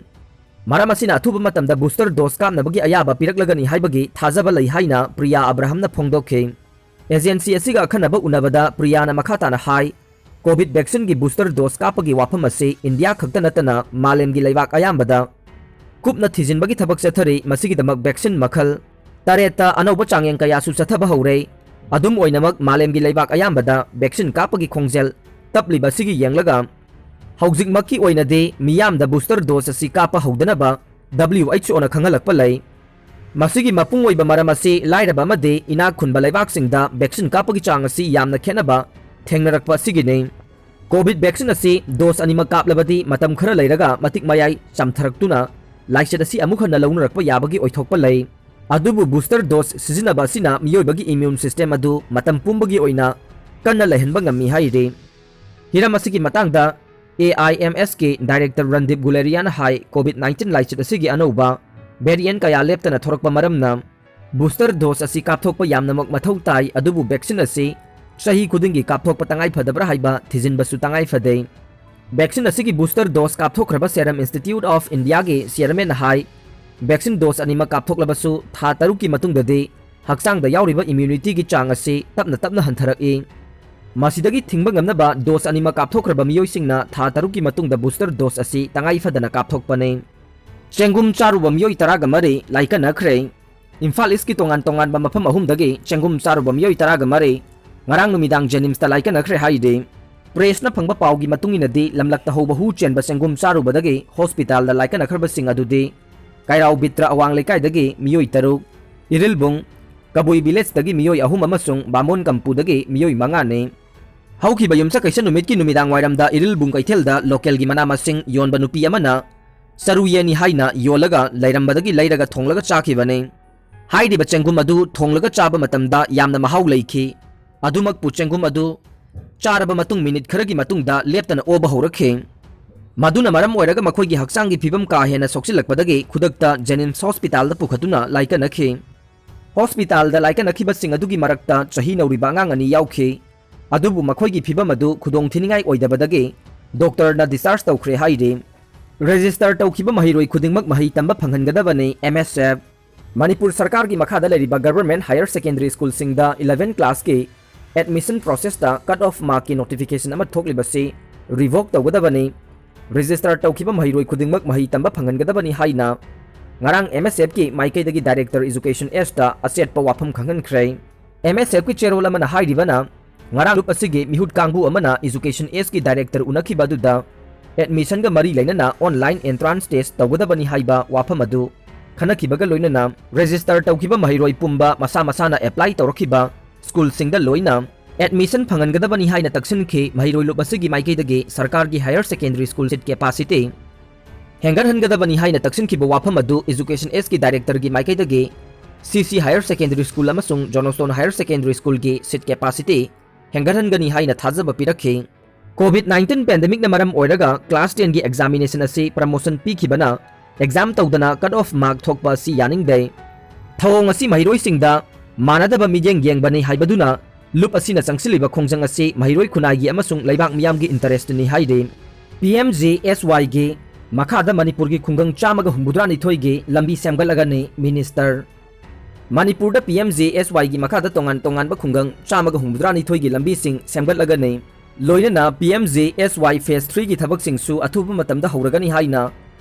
ꯃꯔꯝ ꯑꯁꯤꯅ ꯑꯊꯨꯕ ꯃꯇꯝꯗ booster dose ꯀꯥꯞꯅꯕꯒꯤ ꯑꯌꯥꯕ ꯄꯤꯔꯛꯂꯒꯅꯤ ꯍꯥꯏꯕꯒꯤ ꯊꯥꯖꯕ ꯂꯩ ꯍꯥꯏꯅ ꯄ꯭ꯔꯤꯌꯥ ꯑꯕ꯭ꯔꯥꯍꯝꯅ ꯐꯣꯡꯗꯣꯛꯈꯤ꯫ Agency ꯑꯁꯤꯒ ꯑꯈꯟꯅꯕ ꯎꯅꯕꯗ ꯄ꯭ꯔꯤꯌꯥꯅ ꯃꯈꯥ ꯇꯥꯅ ꯍꯥꯏ, COVID vaccineꯒꯤ booster dose ꯀꯥꯞꯄꯒꯤ ꯋꯥꯐꯝ ꯑꯁꯤ ꯏꯟꯗꯤꯌꯥ ꯈꯛꯇ ꯅꯠꯇꯅ ꯃꯥꯂꯦꯝꯒꯤ ꯂꯩꯕꯥꯛ ꯑꯌꯥꯝꯕꯗ ꯀꯨꯞꯅ ꯊꯤꯖꯤꯟꯕꯒꯤ ꯊꯕꯛ ꯆꯠꯊꯔꯤ꯫ ꯃꯁꯤꯒꯤꯗꯃꯛ vaccine ꯃꯈꯜ ꯇꯔꯦꯠꯇ ꯑꯅꯧꯕ ꯆꯥꯡꯌꯦꯡ ꯀꯌꯥꯁꯨ ꯆꯠꯊꯕ ꯍꯧꯔꯦ꯫ ꯑꯗꯨꯝ ꯑꯣꯏꯅꯃꯛ, ꯃꯥꯂꯦꯝꯒꯤ ꯂꯩꯕꯥꯛ ꯑꯌꯥꯝꯕꯗ vaccine ꯀꯥꯞꯄꯒꯤ ꯈꯣꯡꯖꯦꯜ ꯇꯞꯂꯤꯕ ꯑꯁꯤꯒꯤ ꯌꯦꯡꯂꯒ, ꯍꯧꯖꯤꯛꯃꯛꯀꯤ ꯑꯣꯏꯅꯗꯤ ꯃꯤꯌꯥꯝꯗ booster dose ꯑꯁꯤ ꯀꯥꯞꯄ ꯍꯧꯗꯅꯕ WHOꯅ ꯈꯪꯍꯜꯂꯛꯄ ꯂꯩ꯫ ꯃꯁꯤꯒꯤ ꯃꯄꯨꯡ ꯑꯣꯏꯕ ꯃꯔꯝ ꯑꯁꯤ ꯂꯥꯏꯔꯕ ꯑꯃꯗꯤ ꯏꯅꯥꯛ ꯈꯨꯟꯕ ꯂꯩꯕꯥꯛꯁꯤꯡꯗ vaccine ꯀꯥꯞꯄꯒꯤ ꯆꯥꯡ ꯑꯁꯤ ꯌꯥꯝꯅ ꯈꯦꯠꯅꯕ ꯊꯦꯡꯅꯔꯛꯄ ꯑꯁꯤꯒꯤꯅꯤ꯫ COVID vaccine ꯑꯁꯤ dose ꯑꯅꯤꯃꯛ ꯀꯥꯞꯂꯕꯗꯤ ꯃꯇꯝ ꯈꯔ ꯂꯩꯔꯒ ꯃꯇꯤꯛ ꯃꯌꯥꯏ ꯆꯝꯊꯔꯛꯇꯨꯅ ꯂꯥꯏꯆꯠ ꯑꯁꯤ ꯑꯃꯨꯛ ꯍꯟꯅ ꯂꯧꯅꯔꯛꯄ ꯌꯥꯕꯒꯤ ꯑꯣꯏꯊꯣꯛꯄ ꯂꯩ꯫ ꯑꯗꯨꯕꯨ booster dose ꯁꯤꯖꯤꯟꯅꯕ ꯑꯁꯤꯅ ꯃꯤꯑꯣꯏꯕꯒꯤ immune system ꯑꯗꯨ ꯃꯇꯝ ꯄꯨꯝꯕꯒꯤ ꯑꯣꯏꯅ ꯀꯟꯅ ꯂꯩꯍꯟꯕ ꯉꯝꯃꯤ ꯍꯥꯏꯔꯤ꯫ ꯍꯤꯔꯝ ꯑꯁꯤꯒꯤ ꯃꯇꯥꯡꯗ AIMSꯀꯤ director ꯔꯟꯗꯤꯞ ꯒꯨꯂꯦꯔꯤꯌꯥꯅ ꯍꯥꯏ, COVID nineteen ꯂꯥꯏꯆꯠ ꯑꯁꯤꯒꯤ ꯑꯅꯧꯕ variant ꯀꯌꯥ ꯂꯦꯞꯇꯅ ꯊꯣꯔꯛꯄ ꯃꯔꯝꯅ booster dose ꯑꯁꯤ ꯀꯥꯞꯊꯣꯛꯄ ꯌꯥꯝꯅꯃꯛ ꯃꯊꯧ ꯇꯥꯏ, ꯑꯗꯨꯕꯨ vaccine ꯑꯁꯤ ꯆꯍꯤ ꯈꯨꯗꯤꯡꯒꯤ ꯀꯥꯞꯊꯣꯛꯄ ꯇꯉꯥꯏ ꯐꯗꯕ꯭ꯔꯥ ꯍꯥꯏꯕ ꯊꯤꯖꯤꯟꯕꯁꯨ ꯇꯉꯥꯏ ꯐꯗꯦ꯫ Vaccine ꯑꯁꯤꯒꯤ booster dose ꯀꯥꯞꯊꯣꯛꯈ꯭ꯔꯕ Serum Institute of Indiaꯒꯤ chairmanꯅ high, vaccine dose ꯑꯅꯤꯃꯛ ꯀꯥꯞꯊꯣꯛꯂꯕꯁꯨ ꯊꯥ ꯇꯔꯨꯛꯀꯤ ꯃꯇꯨꯡꯗꯗꯤ ꯍꯛꯆꯥꯡꯗ ꯌꯥꯎꯔꯤꯕ immunityꯒꯤ ꯆꯥꯡ ꯑꯁꯤ ꯇꯞꯅ ꯇꯞꯅ ꯍꯟꯊꯔꯛꯏ꯫ ꯃꯁꯤꯗꯒꯤ ꯊꯤꯡꯕ ꯉꯝꯅꯕ dose ꯑꯅꯤꯃꯛ ꯀꯥꯞꯊꯣꯛꯈ꯭ꯔꯕ ꯃꯤꯑꯣꯏꯁꯤꯡꯅ ꯊꯥ ꯇꯔꯨꯛꯀꯤ ꯃꯇꯨꯡꯗ booster dose ꯑꯁꯤ ꯇꯉꯥꯏ ꯐꯗꯅ ꯀꯥꯞꯊꯣꯛꯄꯅꯤ꯫ ꯆꯦꯡꯒꯨꯝ ꯆꯥꯔꯨꯕ ꯃꯤꯑꯣꯏ ꯇꯔꯥꯒ ꯃꯔꯤ ꯂꯥꯏꯀꯠꯅꯈ꯭ꯔꯦ꯫ ꯏꯝꯐꯥꯜ ꯏꯁꯀꯤ ꯇꯣꯉꯥꯟ ꯇꯣꯉꯥꯟꯕ ꯃꯐꯝ ꯑꯍꯨꯝꯗꯒꯤ ꯆꯦꯡꯒꯨꯝ ꯆꯥꯔꯨꯕ ꯃꯤꯑꯣꯏ ꯇꯔꯥꯒ ꯃꯔꯤ ꯉꯔꯥꯡ ꯅꯨꯃꯤꯗꯥꯡ JNIMSꯇ ꯂꯥꯏꯀꯠꯅꯈ꯭ꯔꯦ ꯍꯥꯏꯔꯤ꯫ Pressꯅ ꯐꯪꯕ ꯄꯥꯎꯒꯤ ꯃꯇꯨꯡ ꯏꯟꯅꯗꯤ, ꯂꯝꯂꯛꯇ ꯍꯧꯕ ꯍꯨ ꯆꯦꯟꯕ ꯆꯦꯡꯒꯨꯝ ꯆꯥꯔꯨꯕꯗꯒꯤ hospitalꯗ ꯂꯥꯏꯀꯠꯅꯈ꯭ꯔꯕꯁꯤꯡ ꯑꯗꯨꯗꯤ ꯀꯩꯔꯥꯎ ꯕꯤꯇ꯭ꯔ ꯑꯋꯥꯡ ꯂꯩꯀꯥꯏꯗꯒꯤ ꯃꯤꯑꯣꯏ ꯇꯔꯨꯛ, ꯏꯔꯤꯜꯕꯨꯡ ꯀꯕꯨꯏ villageꯇꯒꯤ ꯃꯤꯑꯣꯏ ꯑꯍꯨꯝ ꯑꯃꯁꯨꯡ ꯕꯥꯃꯣꯟ ꯀꯝꯄꯨꯗꯒꯤ ꯃꯤꯑꯣꯏ ꯃꯉꯥꯅꯤ꯫ ꯍꯧꯈꯤꯕ ꯌꯨꯝꯁꯀꯩꯁ ꯅꯨꯃꯤꯠꯀꯤ ꯅꯨꯃꯤꯗꯥꯡ ꯋꯥꯏꯔꯝꯗ ꯏꯔꯤꯜꯕꯨꯡ ꯀꯩꯊꯦꯜꯗ localꯒꯤ ꯃꯅꯥ ꯃꯁꯤꯡ ꯌꯣꯟꯕ ꯅꯨꯄꯤ ꯑꯃꯅ ꯆꯔꯨ ꯌꯦꯟꯅꯤ ꯍꯥꯏꯅ ꯌꯣꯜꯂꯒ ꯂꯩꯔꯝꯕꯗꯒꯤ ꯂꯩꯔꯒ ꯊꯣꯡꯂꯒ ꯆꯥꯈꯤꯕꯅꯤ꯫ ꯍꯥꯏꯔꯤꯕ ꯆꯦꯡꯒꯨꯝ ꯑꯗꯨ ꯊꯣꯡꯂꯒ ꯆꯥꯕ ꯃꯇꯝꯗ ꯌꯥꯝꯅ ꯃꯍꯥꯎ ꯂꯩꯈꯤ꯫ ꯑꯗꯨꯃꯛꯄꯨ ꯆꯦꯡꯒꯨꯝ ꯑꯗꯨ ꯆꯥꯔꯕ ꯃꯇꯨꯡ ꯃꯤꯅꯤꯠ ꯈꯔꯒꯤ ꯃꯇꯨꯡꯗ ꯂꯦꯞꯇꯅ ꯑꯣꯕ ꯍꯧꯔꯛꯈꯤ꯫ ꯃꯗꯨꯅ ꯃꯔꯝ ꯑꯣꯏꯔꯒ ꯃꯈꯣꯏꯒꯤ ꯍꯛꯆꯥꯡꯒꯤ ꯐꯤꯕꯝ ꯀꯥ ꯍꯦꯟꯅ ꯁꯣꯛꯆꯤꯜꯂꯛꯄꯗꯒꯤ ꯈꯨꯗꯛꯇ JNIMS hospitalꯗ ꯄꯨꯈꯠꯇꯨꯅ ꯂꯥꯏꯀꯠꯅꯈꯤ꯫ Hospitalꯗ ꯂꯥꯏꯀꯠꯅꯈꯤꯕꯁꯤꯡ ꯑꯗꯨꯒꯤ ꯃꯔꯛꯇ ꯆꯍꯤ ꯅꯧꯔꯤꯕ ꯑꯉꯥꯡ ꯑꯅꯤ ꯌꯥꯎꯈꯤ꯫ ꯑꯗꯨꯕꯨ ꯃꯈꯣꯏꯒꯤ ꯐꯤꯕꯝ ꯑꯗꯨ ꯈꯨꯗꯣꯡ ꯊꯤꯅꯤꯡꯉꯥꯏ ꯑꯣꯏꯗꯕꯗꯒꯤ ꯗꯣꯛꯇꯔꯅ discharge ꯇꯧꯈ꯭ꯔꯦ ꯍꯥꯏꯔꯤ꯫ Register ꯇꯧꯈꯤꯕ ꯃꯍꯩꯔꯣꯏ ꯈꯨꯗꯤꯡꯃꯛ ꯃꯍꯩ ꯇꯝꯕ ꯐꯪꯍꯟꯒꯗꯕꯅꯤ MSF꯫ ꯃꯅꯤꯄꯨꯔ ꯁꯔꯀꯥꯔꯒꯤ ꯃꯈꯥꯗ ꯂꯩꯔꯤꯕ Government Higher Secondary Schoolꯁꯤꯡꯗ eleven classꯀꯤ admission processꯇ cut off markꯀꯤ notification ꯑꯃ ꯊꯣꯛꯂꯤꯕꯁꯤ revoke ꯇꯧꯒꯗꯕꯅꯤ꯫ Register ꯇꯧꯈꯤꯕ ꯃꯍꯩꯔꯣꯏ ꯈꯨꯗꯤꯡꯃꯛ ꯃꯍꯩ ꯇꯝꯕ ꯐꯪꯍꯟꯒꯗꯕꯅꯤ ꯍꯥꯏꯅ ꯉꯔꯥꯡ MSFꯀꯤ ꯃꯥꯏꯀꯩꯗꯒꯤ Director Education Sꯇ ꯑꯆꯦꯠꯄ ꯋꯥꯐꯝ ꯈꯪꯍꯟꯈ꯭ꯔꯦ꯫ MSFꯀꯤ ꯆꯦꯔꯣꯜ ꯑꯃꯅ ꯍꯥꯏꯔꯤꯕꯅ, ꯉꯔꯥꯡ ꯂꯨꯞ ꯑꯁꯤꯒꯤ ꯃꯤꯍꯨꯠ ꯀꯥꯡꯕꯨ ꯑꯃꯅ Education Sꯀꯤ Director ꯎꯅꯈꯤꯕ ꯑꯗꯨꯗ admissionꯒ ꯃꯔꯤ ꯂꯩꯅꯅ online entrance test ꯇꯧꯒꯗꯕꯅꯤ ꯍꯥꯏꯕ ꯋꯥꯐꯝ ꯑꯗꯨ ꯈꯟꯅꯈꯤꯕꯒ ꯂꯣꯏꯅꯅ register ꯇꯧꯈꯤꯕ ꯃꯍꯩꯔꯣꯏ ꯄꯨꯝꯕ ꯃꯁꯥ ꯃꯁꯥꯅ apply ꯇꯧꯔꯛꯈꯤꯕ schoolꯁꯤꯡꯗ ꯂꯣꯏꯅ admission ꯐꯪꯍꯟꯒꯗꯕꯅꯤ ꯍꯥꯏꯅ ꯇꯛꯁꯤꯟꯈꯤ꯫ ꯃꯍꯩꯔꯣꯏ ꯂꯨꯞ ꯑꯁꯤꯒꯤ ꯃꯥꯏꯀꯩꯗꯒꯤ ꯁꯔꯀꯥꯔꯒꯤ Higher Secondary School seat capacity ꯍꯦꯟꯒꯠꯍꯟꯒꯗꯕꯅꯤ ꯍꯥꯏꯅ ꯇꯛꯁꯤꯟꯈꯤꯕ ꯋꯥꯐꯝ ꯑꯗꯨ Education Sꯀꯤ Directorꯒꯤ ꯃꯥꯏꯀꯩꯗꯒꯤ CC Higher Secondary School ꯑꯃꯁꯨꯡ Johnstone Higher Secondary Schoolꯒꯤ seat capacity ꯍꯦꯟꯒꯠꯍꯟꯒꯅꯤ ꯍꯥꯏꯅ ꯊꯥꯖꯕ ꯄꯤꯔꯛꯈꯤ꯫ COVID nineteen pandemicꯅ ꯃꯔꯝ ꯑꯣꯏꯔꯒ class tenꯒꯤ examination ꯑꯁꯤ promotion ꯄꯤꯈꯤꯕꯅ exam ꯇꯧꯗꯅ cut off mark ꯊꯣꯛꯄ ꯑꯁꯤ ꯌꯥꯅꯤꯡꯗꯦ꯫ ꯊꯧꯑꯣꯡ ꯑꯁꯤ ꯃꯍꯩꯔꯣꯏꯁꯤꯡꯗ ꯃꯥꯟꯅꯗꯕ ꯃꯤꯠꯌꯦꯡ ꯌꯦꯡꯕꯅꯤ ꯍꯥꯏꯕꯗꯨꯅ ꯂꯨꯞ ꯑꯁꯤꯅ ꯆꯪꯁꯤꯜꯂꯤꯕ ꯈꯣꯡꯖꯪ ꯑꯁꯤ ꯃꯍꯩꯔꯣꯏ ꯈꯨꯟꯅꯥꯏꯒꯤ ꯑꯃꯁꯨꯡ ꯂꯩꯕꯥꯛ ꯃꯤꯌꯥꯝꯒꯤ interestꯅꯤ ꯍꯥꯏꯔꯤ꯫ PMGSYꯒꯤ ꯃꯈꯥꯗ ꯃꯅꯤꯄꯨꯔꯒꯤ ꯈꯨꯡꯒꯪ ꯆꯥꯝꯃꯒ ꯍꯨꯝꯐꯨꯇꯔꯥꯅꯤꯊꯣꯏꯒꯤ ꯂꯝꯕꯤ ꯁꯦꯝꯒꯠꯂꯒꯅꯤ Minister꯫ ꯃꯅꯤꯄꯨꯔꯗ PMGSYꯒꯤ ꯃꯈꯥꯗ ꯇꯣꯉꯥꯟ ꯇꯣꯉꯥꯟꯕ ꯈꯨꯡꯒꯪ ꯆꯥꯝꯃꯒ ꯍꯨꯝꯐꯨꯇꯔꯥꯅꯤꯊꯣꯏꯒꯤ ꯂꯝꯕꯤꯁꯤꯡ ꯁꯦꯝꯒꯠꯂꯒꯅꯤ꯫ ꯂꯣꯏꯅꯅ PMGSY phase threeꯒꯤ ꯊꯕꯛꯁꯤꯡꯁꯨ ꯑꯊꯨꯕ ꯃꯇꯝꯗ ꯍꯧꯔꯒꯅꯤ ꯍꯥꯏꯅ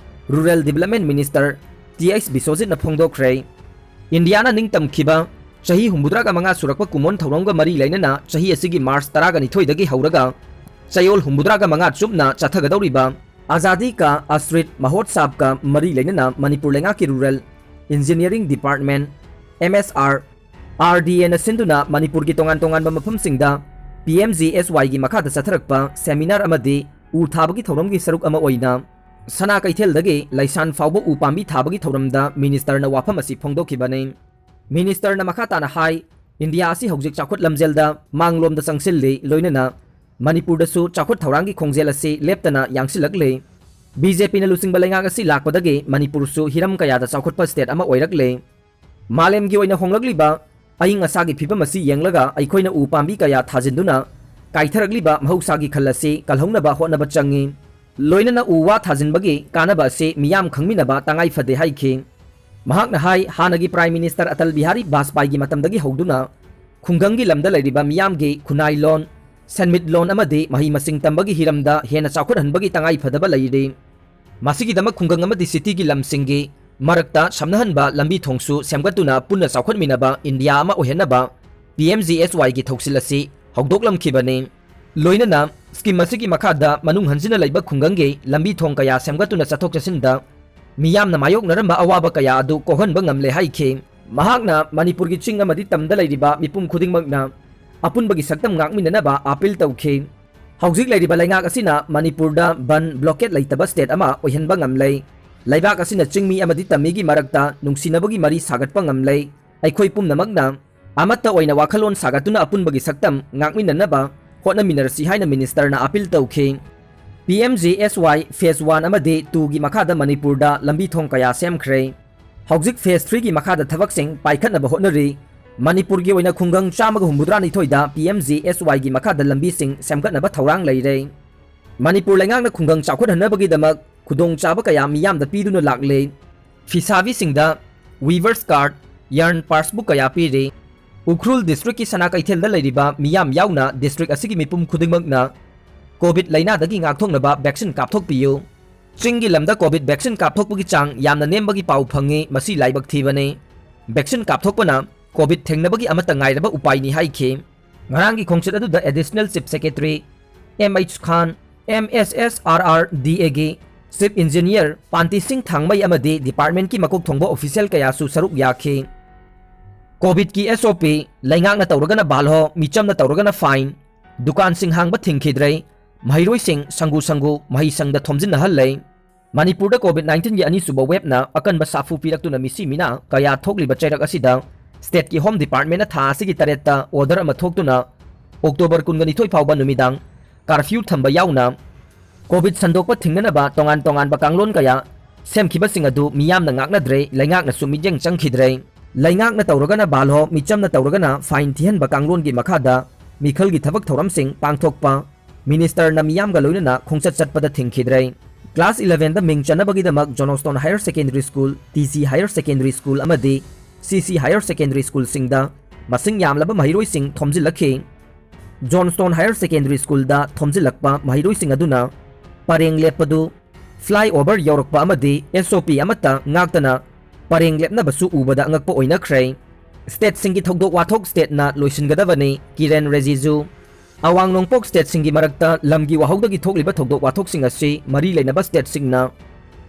Rural Development Minister Th Biswajitꯅ ꯐꯣꯡꯗꯣꯛꯈ꯭ꯔꯦ꯫ ꯏꯟꯗꯤꯌꯥꯅ ꯅꯤꯡꯇꯝꯈꯤꯕ ꯆꯍꯤ ꯍꯨꯝꯐꯨꯇꯔꯥꯒ ꯃꯉꯥ ꯁꯨꯔꯛꯄ ꯀꯨꯝꯑꯣꯟ ꯊꯧꯔꯝꯒ ꯃꯔꯤ ꯂꯩꯅꯅ ꯆꯍꯤ ꯑꯁꯤꯒꯤ March ꯇꯔꯥꯒ ꯅꯤꯊꯣꯏꯗꯒꯤ ꯍꯧꯔꯒ ꯆꯌꯣꯜ ꯍꯨꯝꯐꯨꯇꯔꯥꯒ ꯃꯉꯥ ꯆꯨꯞꯅ ꯆꯠꯊꯒꯗꯧꯔꯤꯕ Azadi Ka Amrit Mahotsavꯒ ꯃꯔꯤ ꯂꯩꯅꯅ ꯃꯅꯤꯄꯨꯔ ꯂꯩꯉꯥꯛꯀꯤ Rural Engineering Department, MSRDAꯅ ꯁꯤꯟꯗꯨꯅ ꯃꯅꯤꯄꯨꯔꯒꯤ ꯇꯣꯉꯥꯟ ꯇꯣꯉꯥꯟꯕ ꯃꯐꯝꯁꯤꯡꯗ PMGSYꯒꯤ ꯃꯈꯥꯗ ꯆꯠꯊꯔꯛꯄ seminar ꯑꯃꯗꯤ ꯎ ꯊꯥꯕꯒꯤ ꯊꯧꯔꯝꯒꯤ ꯁꯔꯨꯛ ꯑꯃ ꯑꯣꯏꯅ ꯁꯅꯥ ꯀꯩꯊꯦꯜꯗꯒꯤ ꯂꯩꯁꯥꯟ ꯐꯥꯎꯕ ꯎ ꯄꯥꯝꯕꯤ ꯊꯥꯕꯒꯤ ꯊꯧꯔꯝꯗ Ministerꯅ ꯋꯥꯐꯝ ꯑꯁꯤ ꯐꯣꯡꯗꯣꯛꯈꯤꯕꯅꯤ꯫ Ministerꯅ ꯃꯈꯥ ꯇꯥꯅ ꯍꯥꯏ, ꯏꯟꯗꯤꯌꯥ ꯑꯁꯤ ꯍꯧꯖꯤꯛ ꯆꯥꯎꯈꯠ ꯂꯝꯖꯦꯜꯗ ꯃꯥꯡꯂꯣꯝꯗ ꯆꯪꯁꯤꯜꯂꯤ, ꯂꯣꯏꯅꯅ ꯃꯅꯤꯄꯨꯔꯗꯁꯨ ꯆꯥꯎꯈꯠ ꯊꯧꯔꯥꯡꯒꯤ ꯈꯣꯡꯖꯦꯜ ꯑꯁꯤ ꯂꯦꯞꯇꯅ ꯌꯥꯡꯁꯤꯜꯂꯛꯂꯤ꯫ ꯕꯤ ꯖꯦ ꯄꯤꯅ ꯂꯨꯆꯤꯡꯕ ꯂꯩꯉꯥꯛ ꯑꯁꯤ ꯂꯥꯛꯄꯗꯒꯤ ꯃꯅꯤꯄꯨꯔꯁꯨ ꯍꯤꯔꯝ ꯀꯌꯥꯗ ꯆꯥꯎꯈꯠꯄ state ꯑꯃ ꯑꯣꯏꯔꯛꯂꯦ꯫ ꯃꯥꯂꯦꯝꯒꯤ ꯑꯣꯏꯅ ꯍꯣꯡꯂꯛꯂꯤꯕ ꯑꯏꯪ ꯑꯁꯥꯒꯤ ꯐꯤꯕꯝ ꯑꯁꯤ ꯌꯦꯡꯂꯒ ꯑꯩꯈꯣꯏꯅ ꯎ ꯄꯥꯝꯕꯤ ꯀꯌꯥ ꯊꯥꯖꯤꯟꯗꯨꯅ ꯀꯥꯏꯊꯔꯛꯂꯤꯕ ꯃꯍꯧꯁꯥꯒꯤ ꯈꯜ ꯑꯁꯤ ꯀꯜꯍꯧꯅꯕ ꯍꯣꯠꯅꯕ ꯆꯪꯏ꯫ ꯂꯣꯏꯅꯅ ꯎ ꯋꯥ ꯊꯥꯖꯤꯟꯕꯒꯤ ꯀꯥꯟꯅꯕ ꯑꯁꯤ ꯃꯤꯌꯥꯝ ꯈꯪꯃꯤꯟꯅꯕ ꯇꯉꯥꯏ ꯐꯗꯦ ꯍꯥꯏꯈꯤ꯫ ꯃꯍꯥꯛꯅ ꯍꯥꯏ, ꯍꯥꯟꯅꯒꯤ Prime Minister ꯑꯇꯜ ꯕꯤꯍꯥꯔꯤ ꯕꯥꯖꯄꯥꯏꯒꯤ ꯃꯇꯝꯗꯒꯤ ꯍꯧꯗꯨꯅ ꯈꯨꯡꯒꯪꯒꯤ ꯂꯝꯗ ꯂꯩꯔꯤꯕ ꯃꯤꯌꯥꯝꯒꯤ ꯈꯨꯟꯅꯥꯏ ꯂꯣꯟ, ꯁꯦꯟꯃꯤꯠꯂꯣꯟ ꯑꯃꯗꯤ ꯃꯍꯩ ꯃꯁꯤꯡ ꯇꯝꯕꯒꯤ ꯍꯤꯔꯝꯗ ꯍꯦꯟꯅ ꯆꯥꯎꯈꯠꯍꯟꯕꯒꯤ ꯇꯉꯥꯏ ꯐꯗꯕ ꯂꯩꯔꯤ꯫ ꯃꯁꯤꯒꯤꯗꯃꯛ ꯈꯨꯡꯒꯪ ꯑꯃꯗꯤ cityꯒꯤ ꯂꯝꯁꯤꯡꯒꯤ ꯃꯔꯛꯇ ꯁꯝꯅꯍꯟꯕ ꯂꯝꯕꯤ ꯊꯣꯡꯁꯨ ꯁꯦꯝꯒꯠꯇꯨꯅ ꯄꯨꯟꯅ ꯆꯥꯎꯈꯠꯃꯤꯟꯅꯕ ꯏꯟꯗꯤꯌꯥ ꯑꯃ ꯑꯣꯏꯍꯟꯅꯕ P M G S Yꯒꯤ ꯊꯧꯁꯤꯜ ꯑꯁꯤ ꯍꯧꯗꯣꯛꯂꯝꯈꯤꯕꯅꯤ꯫ ꯂꯣꯏꯅꯅ scheme ꯑꯁꯤꯒꯤ ꯃꯈꯥꯗ ꯃꯅꯨꯡ ꯍꯟꯖꯤꯟꯅ ꯂꯩꯕ ꯈꯨꯡꯒꯪꯒꯤ ꯂꯝꯕꯤ ꯊꯣꯡ ꯀꯌꯥ ꯁꯦꯝꯒꯠꯇꯨꯅ ꯆꯠꯊꯣꯛ ꯆꯠꯁꯤꯟꯗ ꯃꯤꯌꯥꯝꯅ ꯃꯥꯌꯣꯛꯅꯔꯝꯕ ꯑꯋꯥꯕ ꯀꯌꯥ ꯑꯗꯨ ꯀꯣꯛꯍꯟꯕ ꯉꯝꯂꯦ ꯍꯥꯏꯈꯤ꯫ ꯃꯍꯥꯛꯅ ꯃꯅꯤꯄꯨꯔꯒꯤ ꯆꯤꯡ ꯑꯃꯗꯤ ꯇꯝꯗ ꯂꯩꯔꯤꯕ ꯃꯤꯄꯨꯝ ꯈꯨꯗꯤꯡꯃꯛꯅ ꯑꯄꯨꯟꯕꯒꯤ ꯁꯛꯇꯝ ꯉꯥꯛꯃꯤꯟꯅꯅꯕ appeal ꯇꯧꯈꯤ꯫ ꯍꯧꯖꯤꯛ ꯂꯩꯔꯤꯕ ꯂꯩꯉꯥꯛ ꯑꯁꯤꯅ ꯃꯅꯤꯄꯨꯔꯗ ꯕꯟ, blockade ꯂꯩꯇꯕ state ꯑꯃ ꯑꯣꯏꯍꯟꯕ ꯉꯝꯂꯦ꯫ ꯂꯩꯕꯥꯛ ꯑꯁꯤꯅ ꯆꯤꯡꯃꯤ ꯑꯃꯗꯤ ꯇꯝꯃꯤꯒꯤ ꯃꯔꯛꯇ ꯅꯨꯡꯁꯤꯅꯕꯒꯤ ꯃꯔꯤ ꯁꯥꯒꯠꯄ ꯉꯝꯂꯦ꯫ ꯑꯩꯈꯣꯏ ꯄꯨꯝꯅꯃꯛꯅ ꯑꯃꯠꯇ ꯑꯣꯏꯅ ꯋꯥꯈꯜꯂꯣꯟ ꯁꯥꯒꯠꯇꯨꯅ ꯑꯄꯨꯟꯕꯒꯤ ꯁꯛꯇꯝ ꯉꯥꯛꯃꯤꯟꯅꯅꯕ ꯍꯣꯠꯅꯃꯤꯟꯅꯔꯁꯤ ꯍꯥꯏꯅ ministerꯅ appeal ꯇꯧꯈꯤ꯫ P M G S Y phase one ꯑꯃꯗꯤ twoꯒꯤ ꯃꯈꯥꯗ ꯃꯅꯤꯄꯨꯔꯗ ꯂꯝꯕꯤ ꯊꯣꯡ ꯀꯌꯥ ꯁꯦꯝꯈ꯭ꯔꯦ꯫ ꯍꯧꯖꯤꯛ phase threeꯒꯤ ꯃꯈꯥꯗ ꯊꯕꯛꯁꯤꯡ ꯄꯥꯏꯈꯠꯅꯕ ꯍꯣꯠꯅꯔꯤ꯫ ꯃꯅꯤꯄꯨꯔꯒꯤ ꯑꯣꯏꯅ ꯈꯨꯡꯒꯪ ꯆꯥꯝꯃꯒ ꯍꯨꯝꯐꯨꯇꯔꯥꯅꯤꯊꯣꯏꯗ P M G S Yꯒꯤ ꯃꯈꯥꯗ ꯂꯝꯕꯤꯁꯤꯡ ꯁꯦꯝꯒꯠꯅꯕ ꯊꯧꯔꯥꯡ ꯂꯩꯔꯦ꯫ ꯃꯅꯤꯄꯨꯔ ꯂꯩꯉꯥꯛꯅ ꯈꯨꯡꯒꯪ ꯆꯥꯎꯈꯠꯍꯟꯅꯕꯒꯤꯗꯃꯛ ꯈꯨꯗꯣꯡꯆꯥꯕ ꯀꯌꯥ ꯃꯤꯌꯥꯝꯗ ꯄꯤꯗꯨꯅ ꯂꯥꯛꯂꯦ꯫ ꯐꯤꯁꯥꯕꯤꯁꯤꯡꯗ weavers card, yarn passbook ꯀꯌꯥ ꯄꯤꯔꯤ꯫ ꯎꯈ꯭ꯔꯨꯜ districtꯀꯤ ꯁꯅꯥ ꯀꯩꯊꯦꯜꯗ ꯂꯩꯔꯤꯕ ꯃꯤꯌꯥꯝ ꯌꯥꯎꯅ district ꯑꯁꯤꯒꯤ ꯃꯤꯄꯨꯝ ꯈꯨꯗꯤꯡꯃꯛꯅ COVID ꯂꯥꯏꯅꯥꯗꯒꯤ ꯉꯥꯛꯊꯣꯛꯅꯕ vaccine ꯀꯥꯞꯊꯣꯛꯄꯤꯌꯨ꯫ ꯆꯤꯡꯒꯤ ꯂꯝꯗ COVID vaccine ꯀꯥꯞꯊꯣꯛꯄꯒꯤ ꯆꯥꯡ ꯌꯥꯝꯅ ꯅꯦꯝꯕꯒꯤ ꯄꯥꯎ ꯐꯪꯉꯤ, ꯃꯁꯤ ꯂꯥꯏꯕꯛ ꯊꯤꯕꯅꯤ꯫ Vaccine ꯀꯥꯞꯊꯣꯛꯄꯅ COVID ꯊꯦꯡꯅꯕꯒꯤ ꯑꯃꯠꯇ ꯉꯥꯏꯔꯕ ꯎꯄꯥꯏꯅꯤ ꯍꯥꯏꯈꯤ꯫ ꯉꯔꯥꯡꯒꯤ ꯈꯣꯡꯆꯠ ꯑꯗꯨꯗ Additional Chief Secretary M H Khan, M S S R R D Aꯒꯤ Chief Engineer ꯄꯥꯟꯇꯤ ꯁꯤꯡ ꯊꯥꯡꯃꯩ ꯑꯃꯗꯤ departmentꯀꯤ ꯃꯀꯣꯛ ꯊꯣꯡꯕ official ꯀꯌꯥꯁꯨ ꯁꯔꯨꯛ ꯌꯥꯈꯤ꯫ COVIDꯀꯤ S O P, ꯂꯩꯉꯥꯛꯅ ꯇꯧꯔꯒꯅ ꯕꯥꯜꯍꯣ, ꯃꯤꯆꯝꯅ ꯇꯧꯔꯒꯅ fine, ꯗꯨꯀꯥꯟꯁꯤꯡ ꯍꯥꯡꯕ ꯊꯤꯡꯈꯤꯗ꯭ꯔꯦ, ꯃꯍꯩꯔꯣꯏꯁꯤꯡ ꯁꯪꯒꯨ ꯁꯪꯒꯨ ꯃꯍꯩꯁꯪꯗ ꯊꯣꯝꯖꯤꯟꯅꯍꯜꯂꯦ꯫ ꯃꯅꯤꯄꯨꯔꯗ COVID nineteenꯒꯤ ꯑꯅꯤꯁꯨꯕ waveꯅ ꯑꯀꯟꯕ ꯁꯥꯐꯨ ꯄꯤꯔꯛꯇꯨꯅ ꯃꯤꯁꯤ ꯃꯤꯅꯥ ꯀꯌꯥ ꯊꯣꯛꯂꯤꯕ ꯆꯩꯔꯛ ꯑꯁꯤꯗ stateꯀꯤ Home Departmentꯅ ꯊꯥ ꯑꯁꯤꯒꯤ ꯇꯔꯦꯠꯇ order ꯑꯃ ꯊꯣꯛꯇꯨꯅ October ꯀꯨꯟꯒ ꯅꯤꯊꯣꯏ ꯐꯥꯎꯕ ꯅꯨꯃꯤꯗꯥꯡ ꯀꯥꯔꯐ꯭ꯌꯨ ꯊꯝꯕ ꯌꯥꯎꯅ ꯀꯣꯚꯤꯗ ꯁꯟꯗꯣꯛꯄ ꯊꯤꯡꯅꯅꯕ ꯇꯣꯉꯥꯟ ꯇꯣꯉꯥꯟꯕ ꯀꯥꯡꯂꯣꯟ ꯀꯌꯥ ꯁꯦꯝꯈꯤꯕꯁꯤꯡ ꯑꯗꯨ ꯃꯤꯌꯥꯝꯅ ꯉꯥꯛꯅꯗ꯭ꯔꯦ, ꯂꯩꯉꯥꯛꯅꯁꯨ ꯃꯤꯠꯌꯦꯡ ꯆꯪꯈꯤꯗ꯭ꯔꯦ꯫ ꯂꯩꯉꯥꯛꯅ ꯇꯧꯔꯒꯅ ꯕꯥꯜꯍꯣ, ꯃꯤꯆꯝꯅ ꯇꯧꯔꯒꯅ ꯐꯥꯏꯟ ꯊꯤꯍꯟꯕ ꯀꯥꯡꯂꯣꯟꯒꯤ ꯃꯈꯥꯗ ꯃꯤꯈꯜꯒꯤ ꯊꯕꯛ ꯊꯧꯔꯝꯁꯤꯡ ꯄꯥꯡꯊꯣꯛꯄ, ꯃꯤꯅꯤꯁꯇꯔꯅ ꯃꯤꯌꯥꯝꯒ ꯂꯣꯏꯅꯅ ꯈꯣꯡꯆꯠ ꯆꯠꯄꯗ ꯊꯤꯡꯈꯤꯗ꯭ꯔꯦ꯫ ꯀ꯭ꯂꯥꯁ ꯏꯂꯦꯚꯦꯟꯗ ꯃꯤꯡ ꯆꯟꯅꯕꯒꯤꯗꯃꯛ Johnstone higher secondary school, T G higher secondary school ꯑꯃꯗꯤ ꯁꯤ ꯁꯤ ꯍꯥꯌꯔ ꯁꯦꯀꯦꯟꯗꯔꯤ ꯁ꯭ꯀꯨꯜꯁꯤꯡꯗ ꯃꯁꯤꯡ ꯌꯥꯝꯂꯕ ꯃꯍꯩꯔꯣꯏꯁꯤꯡ ꯊꯣꯝꯖꯤꯜꯂꯛꯈꯤ꯫ ꯖꯣꯟꯁꯇꯣꯟ ꯍꯥꯌꯔ ꯁꯦꯀꯦꯟꯗꯔꯤ ꯁ꯭ꯀꯨꯜꯗ ꯊꯣꯝꯖꯤꯜꯂꯛꯄ ꯃꯍꯩꯔꯣꯏꯁꯤꯡ ꯑꯗꯨꯅ ꯄꯔꯦꯡ ꯂꯦꯞꯄꯗꯨ ꯐ꯭ꯂꯥꯏ ꯑꯣꯚꯔ ꯌꯧꯔꯛꯄ ꯑꯃꯗꯤ ꯑꯦꯁ ꯑꯣ ꯄꯤ ꯑꯃꯠꯇ ꯉꯥꯛꯇꯅ ꯄꯔꯦꯡ ꯂꯦꯞꯅꯕꯁꯨ ꯎꯕꯗ ꯑꯉꯛꯄ ꯑꯣꯏꯅꯈ꯭ꯔꯦ꯫ ꯁ꯭ꯇꯦꯠꯁꯤꯡꯒꯤ ꯊꯧꯗꯣꯛ ꯋꯥꯊꯣꯛ ꯁ꯭ꯇꯦꯠꯅ ꯂꯣꯏꯁꯤꯟꯒꯗꯕꯅꯤ, ꯀꯤꯔꯦꯟ ꯔꯤꯖꯤꯖꯨ꯫ ꯑꯋꯥꯡ ꯅꯣꯡꯄꯣꯛ ꯁ꯭ꯇꯦꯠꯁꯤꯡꯒꯤ ꯃꯔꯛꯇ ꯂꯝꯒꯤ ꯋꯥꯍꯧꯗꯒꯤ ꯊꯣꯛꯂꯤꯕ ꯊꯧꯗꯣꯛ ꯋꯥꯊꯣꯛꯁꯤꯡ ꯑꯁꯤ ꯃꯔꯤ ꯂꯩꯅꯕ ꯁ꯭ꯇꯦꯠꯁꯤꯡꯅ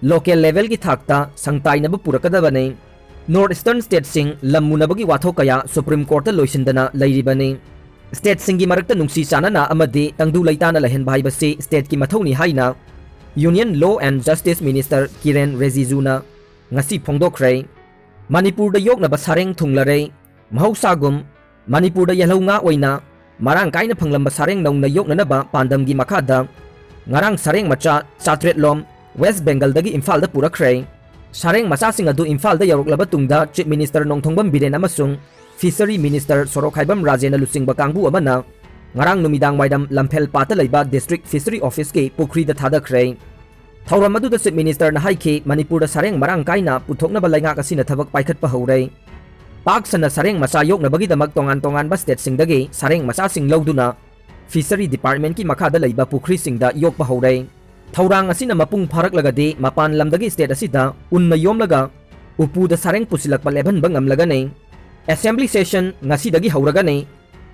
ꯂꯣꯀꯦꯜ ꯂꯦꯚꯦꯜꯒꯤ ꯊꯥꯛꯇ ꯁꯪꯇꯥꯏꯅꯕ ꯄꯨꯔꯛꯀꯗꯕꯅꯤ꯫ ꯅꯣꯔꯠ ꯏꯁꯇꯔꯟ ꯁ꯭ꯇꯦꯠꯁꯤꯡ ꯂꯝ ꯃꯨꯟꯅꯕꯒꯤ ꯋꯥꯊꯣꯛ ꯀꯌꯥ ꯁꯨꯄ꯭ꯔꯤꯝ ꯀꯣꯔꯠꯇ ꯂꯣꯏꯁꯤꯟꯗꯅ ꯂꯩꯔꯤꯕꯅꯤ꯫ ꯁ꯭ꯇꯦꯠꯁꯤꯡꯒꯤ ꯃꯔꯛꯇ ꯅꯨꯡꯁꯤ ꯆꯥꯟꯅꯅ ꯑꯃꯗꯤ ꯇꯪꯗꯨ ꯂꯩꯇꯥꯅ ꯂꯩꯍꯟꯕ ꯍꯥꯏꯕꯁꯤ ꯁ꯭ꯇꯦꯠꯀꯤ ꯃꯊꯧꯅꯤ ꯍꯥꯏꯅ Union Law and Justice Minister ꯀꯤꯔꯦꯟ ꯔꯤꯖꯤꯖꯨꯅ ꯉꯁꯤ ꯐꯣꯡꯗꯣꯛꯈ꯭ꯔꯦ꯫ ꯃꯅꯤꯄꯨꯔꯗ ꯌꯣꯛꯅꯕ ꯁꯥꯔꯦꯡ ꯊꯨꯡꯂꯔꯦ꯫ ꯃꯍꯧꯁꯥꯒꯨꯝ ꯃꯅꯤꯄꯨꯔꯗ ꯌꯦꯜꯍꯧ ꯉꯥ ꯑꯣꯏꯅ ꯃꯔꯥꯡ ꯀꯥꯏꯅ ꯐꯪꯂꯝꯕ ꯁꯥꯔꯦꯡ ꯅꯧꯅ ꯌꯣꯛꯅꯅꯕ ꯄꯥꯟꯗꯝꯒꯤ ꯃꯈꯥꯗ ꯉꯔꯥꯡ ꯁꯥꯔꯦꯡ ꯃꯆꯥ ꯆꯥꯇ꯭ꯔꯦꯠꯂꯣꯝ ꯋꯦꯁ ꯕꯦꯡꯒꯜꯗꯒꯤ ꯏꯝꯐꯥꯜꯗ ꯄꯨꯔꯛꯈ꯭ꯔꯦ꯫ ꯁꯥꯔꯦꯡ ꯃꯆꯥꯁꯤꯡ ꯑꯗꯨ ꯏꯝꯐꯥꯜꯗ ꯌꯧꯔꯛꯂꯕ ꯇꯨꯡꯗ Chief Minister ꯅꯣꯡꯊꯣꯝꯕꯝ ꯕꯤꯔꯦꯟ ꯑꯃꯁꯨꯡ Fishery Minister ꯁꯣꯔꯣꯛꯈꯥꯏꯕꯝ ꯔꯥꯖꯦꯟꯅ ꯂꯨꯆꯤꯡꯕ ꯀꯥꯡꯕꯨ ꯑꯃꯅ ꯉꯔꯥꯡ ꯅꯨꯃꯤꯗꯥꯡ ꯋꯥꯏꯔꯝ ꯂꯝꯐꯦꯜ ꯄꯥꯠꯇ ꯂꯩꯕ District Fishery Officeꯀꯤ ꯄꯨꯈ꯭ꯔꯤꯗ ꯊꯥꯗꯈ꯭ꯔꯦ꯫ ꯊꯧꯔꯝ ꯑꯗꯨꯗ Chief Ministerꯅ ꯍꯥꯏꯈꯤ, ꯃꯅꯤꯄꯨꯔꯗ ꯁꯥꯔꯦꯡ ꯃꯔꯥꯡ ꯀꯥꯏꯅ ꯄꯨꯊꯣꯛꯅꯕ ꯂꯩꯉꯥꯛ ꯑꯁꯤꯅ ꯊꯕꯛ ꯄꯥꯏꯈꯠꯄ ꯍꯧꯔꯦ꯫ ꯄꯥꯛ ꯁꯟꯅ ꯁꯥꯔꯦꯡ ꯃꯆꯥ ꯌꯣꯛꯅꯕꯒꯤꯗꯃꯛ ꯇꯣꯉꯥꯟ ꯇꯣꯉꯥꯟꯕ ꯁ꯭ꯇꯦꯠꯁꯤꯡꯗꯒꯤ ꯁꯥꯔꯦꯡ ꯃꯆꯥꯁꯤꯡ ꯂꯧꯗꯨꯅ Fishery Departmentꯀꯤ ꯃꯈꯥꯗ ꯂꯩꯕ ꯄꯨꯈ꯭ꯔꯤꯁꯤꯡꯗ ꯌꯣꯛꯄ ꯍꯧꯔꯦ꯫ ꯊꯧꯔꯥꯡ ꯑꯁꯤꯅ ꯃꯄꯨꯡ ꯐꯥꯔꯛꯂꯒꯗꯤ ꯃꯄꯥꯟ ꯂꯝꯗꯒꯤ ꯁ꯭ꯇꯦꯠ ꯑꯁꯤꯗ ꯎꯟꯅ ꯌꯣꯝꯂꯒ ꯎꯄꯨꯗ ꯁꯥꯔꯦꯡ ꯄꯨꯁꯤꯜꯂꯛꯄ ꯂꯦꯞꯍꯟꯕ ꯉꯝꯂꯒꯅꯤ꯫ Assembly session ꯉꯁꯤꯗꯒꯤ ꯍꯧꯔꯒꯅꯤ꯫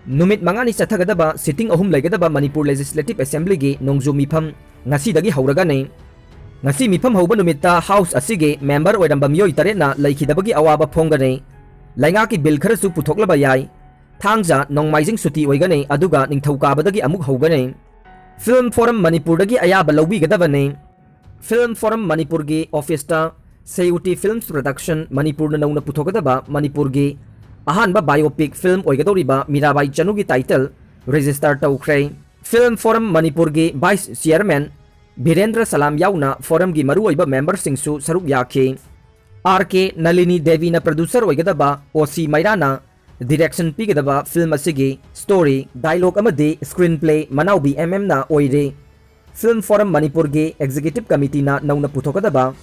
ꯅꯨꯃꯤꯠ ꯃꯉꯥꯅꯤ ꯆꯠꯊꯒꯗꯕ sitting ꯑꯍꯨꯝ ꯂꯩꯒꯗꯕ ꯃꯅꯤꯄꯨꯔ Legislative Assemblyꯒꯤ ꯅꯣꯡꯖꯨ ꯃꯤꯐꯝ ꯉꯁꯤꯗꯒꯤ ꯍꯧꯔꯒꯅꯤ꯫ ꯉꯁꯤ ꯃꯤꯐꯝ ꯍꯧꯕ ꯅꯨꯃꯤꯠꯇ House ꯑꯁꯤꯒꯤ member ꯑꯣꯏꯔꯝꯕ ꯃꯤꯑꯣꯏ ꯇꯔꯦꯠꯅ ꯂꯩꯈꯤꯗꯕꯒꯤ ꯑꯋꯥꯕ ꯐꯣꯡꯒꯅꯤ꯫ ꯂꯩꯉꯥꯛꯀꯤ bill ꯈꯔꯁꯨ ꯄꯨꯊꯣꯛꯂꯕ ꯌꯥꯏ꯫ ꯊꯥꯡꯖ, ꯅꯣꯡꯃꯥꯏꯖꯤꯡ ꯁꯨꯇꯤ ꯑꯣꯏꯒꯅꯤ, ꯑꯗꯨꯒ ꯅꯤꯡꯊꯧꯀꯥꯕꯗꯒꯤ ꯑꯃꯨꯛ ꯍꯧꯒꯅꯤ꯫ Film Forum ꯃꯅꯤꯄꯨꯔꯗꯒꯤ ꯑꯌꯥꯕ ꯂꯧꯕꯤꯒꯗꯕꯅꯤ꯫ Film Forum ꯃꯅꯤꯄꯨꯔꯒꯤ officeꯇ ꯁꯦꯌꯨꯇꯤ Films Production ꯃꯅꯤꯄꯨꯔꯅ ꯅꯧꯅ ꯄꯨꯊꯣꯛꯀꯗꯕ ꯃꯅꯤꯄꯨꯔꯒꯤ ꯑꯍꯥꯟꯕ biopic film ꯑꯣꯏꯒꯗꯧꯔꯤꯕ Mirabai ꯆꯅꯨꯒꯤ title register ꯇꯧꯈ꯭ꯔꯦ꯫ Film Forum ꯃꯅꯤꯄꯨꯔꯒꯤ Vice Chairman ꯕꯤꯔꯦꯟꯗ꯭ꯔ ꯁꯂꯥꯝ ꯌꯥꯎꯅ forumꯒꯤ ꯃꯔꯨꯑꯣꯏꯕ memberꯁꯤꯡꯁꯨ ꯁꯔꯨꯛ ꯌꯥꯈꯤ꯫ ꯑꯥꯔ ꯀꯦ ꯅꯂꯤꯅꯤ ꯗꯦꯕꯤꯅ producer ꯑꯣꯏꯒꯗꯕ ꯑꯣ ꯁꯤ ꯃꯩꯔꯥꯅ direction ꯄꯤꯒꯗꯕ film ꯑꯁꯤꯒꯤ story, dialogue ꯑꯃꯗꯤ screenplay ꯃꯅꯥꯎꯕꯤ ꯑꯦꯝ ꯑꯦꯝꯅ ꯑꯣꯏꯔꯤ꯫ Film Forum ꯃꯅꯤꯄꯨꯔꯒꯤ executive committeeꯅ ꯅꯧꯅ ꯄꯨꯊꯣꯛꯀꯗꯕ,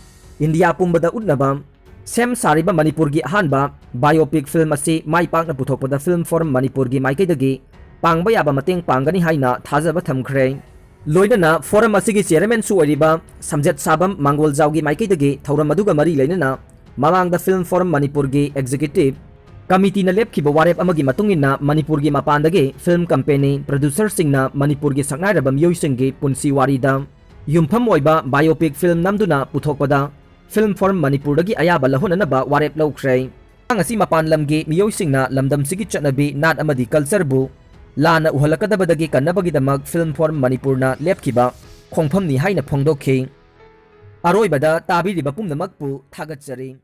ꯏꯟꯗꯤꯌꯥ ꯄꯨꯝꯕꯗ ꯎꯠꯅꯕ ꯁꯦꯝ ꯁꯥꯔꯤꯕ ꯃꯅꯤꯄꯨꯔꯒꯤ ꯑꯍꯥꯟꯕ biopic film ꯑꯁꯤ ꯃꯥꯏ ꯄꯥꯛꯅ ꯄꯨꯊꯣꯛꯄꯗ Film Forum ꯃꯅꯤꯄꯨꯔꯒꯤ ꯃꯥꯏꯀꯩꯗꯒꯤ ꯄꯥꯡꯕ ꯌꯥꯕ ꯃꯇꯦꯡ ꯄꯥꯡꯒꯅꯤ ꯍꯥꯏꯅ ꯊꯥꯖꯕ ꯊꯝꯈ꯭ꯔꯦ꯫ ꯂꯣꯏꯅꯅ forum ꯑꯁꯤꯒꯤ chairmanꯁꯨ ꯑꯣꯏꯔꯤꯕ ꯁꯝꯖꯦꯠ ꯁꯥꯕꯝ ꯃꯥꯡꯒꯣꯜꯖꯥꯎꯒꯤ ꯃꯥꯏꯀꯩꯗꯒꯤ ꯊꯧꯔꯝ ꯑꯗꯨꯒ ꯃꯔꯤ ꯂꯩꯅꯅ ꯃꯃꯥꯡꯗ Film Forum ꯃꯅꯤꯄꯨꯔꯒꯤ executive committeeꯅ ꯂꯦꯞꯈꯤꯕ ꯋꯥꯔꯦꯞ ꯑꯃꯒꯤ ꯃꯇꯨꯡ ꯏꯟꯅ ꯃꯅꯤꯄꯨꯔꯒꯤ ꯃꯄꯥꯟꯗꯒꯤ film company, producerꯁꯤꯡꯅ ꯃꯅꯤꯄꯨꯔꯒꯤ ꯁꯛꯅꯥꯏꯔꯕ ꯃꯤꯑꯣꯏꯁꯤꯡꯒꯤ ꯄꯨꯟꯁꯤ ꯋꯥꯔꯤꯗ ꯌꯨꯝꯐꯝ ꯑꯣꯏꯕ biopic film ꯅꯝꯗꯨꯅ ꯄꯨꯊꯣꯛꯄꯗ Film Forum ꯃꯅꯤꯄꯨꯔꯗꯒꯤ ꯑꯌꯥꯕ ꯂꯧꯍꯟꯅꯅꯕ ꯋꯥꯔꯦꯞ ꯂꯧꯈ꯭ꯔꯦ꯫ ꯃꯇꯥꯡ ꯑꯁꯤ ꯃꯄꯥꯟ ꯂꯝꯒꯤ ꯃꯤꯑꯣꯏꯁꯤꯡꯅ ꯂꯝꯗꯝꯁꯤꯒꯤ ꯆꯠꯅꯕꯤ, ꯅꯥꯠ ꯑꯃꯗꯤ cultureꯕꯨ ꯂꯥꯟꯅ ꯎꯍꯜꯂꯛꯀꯗꯕꯗꯒꯤ ꯀꯟꯅꯕꯒꯤꯗꯃꯛ Film Forum ꯃꯅꯤꯄꯨꯔꯅ ꯂꯦꯞꯈꯤꯕ ꯈꯣꯡꯐꯝꯅꯤ ꯍꯥꯏꯅ ꯐꯣꯡꯗꯣꯛꯈꯤ꯫ ꯑꯔꯣꯏꯕꯗ ꯇꯥꯕꯤꯔꯤꯕ ꯄꯨꯝꯅꯃꯛꯄꯨ ꯊꯥꯒꯠꯆꯔꯤ꯫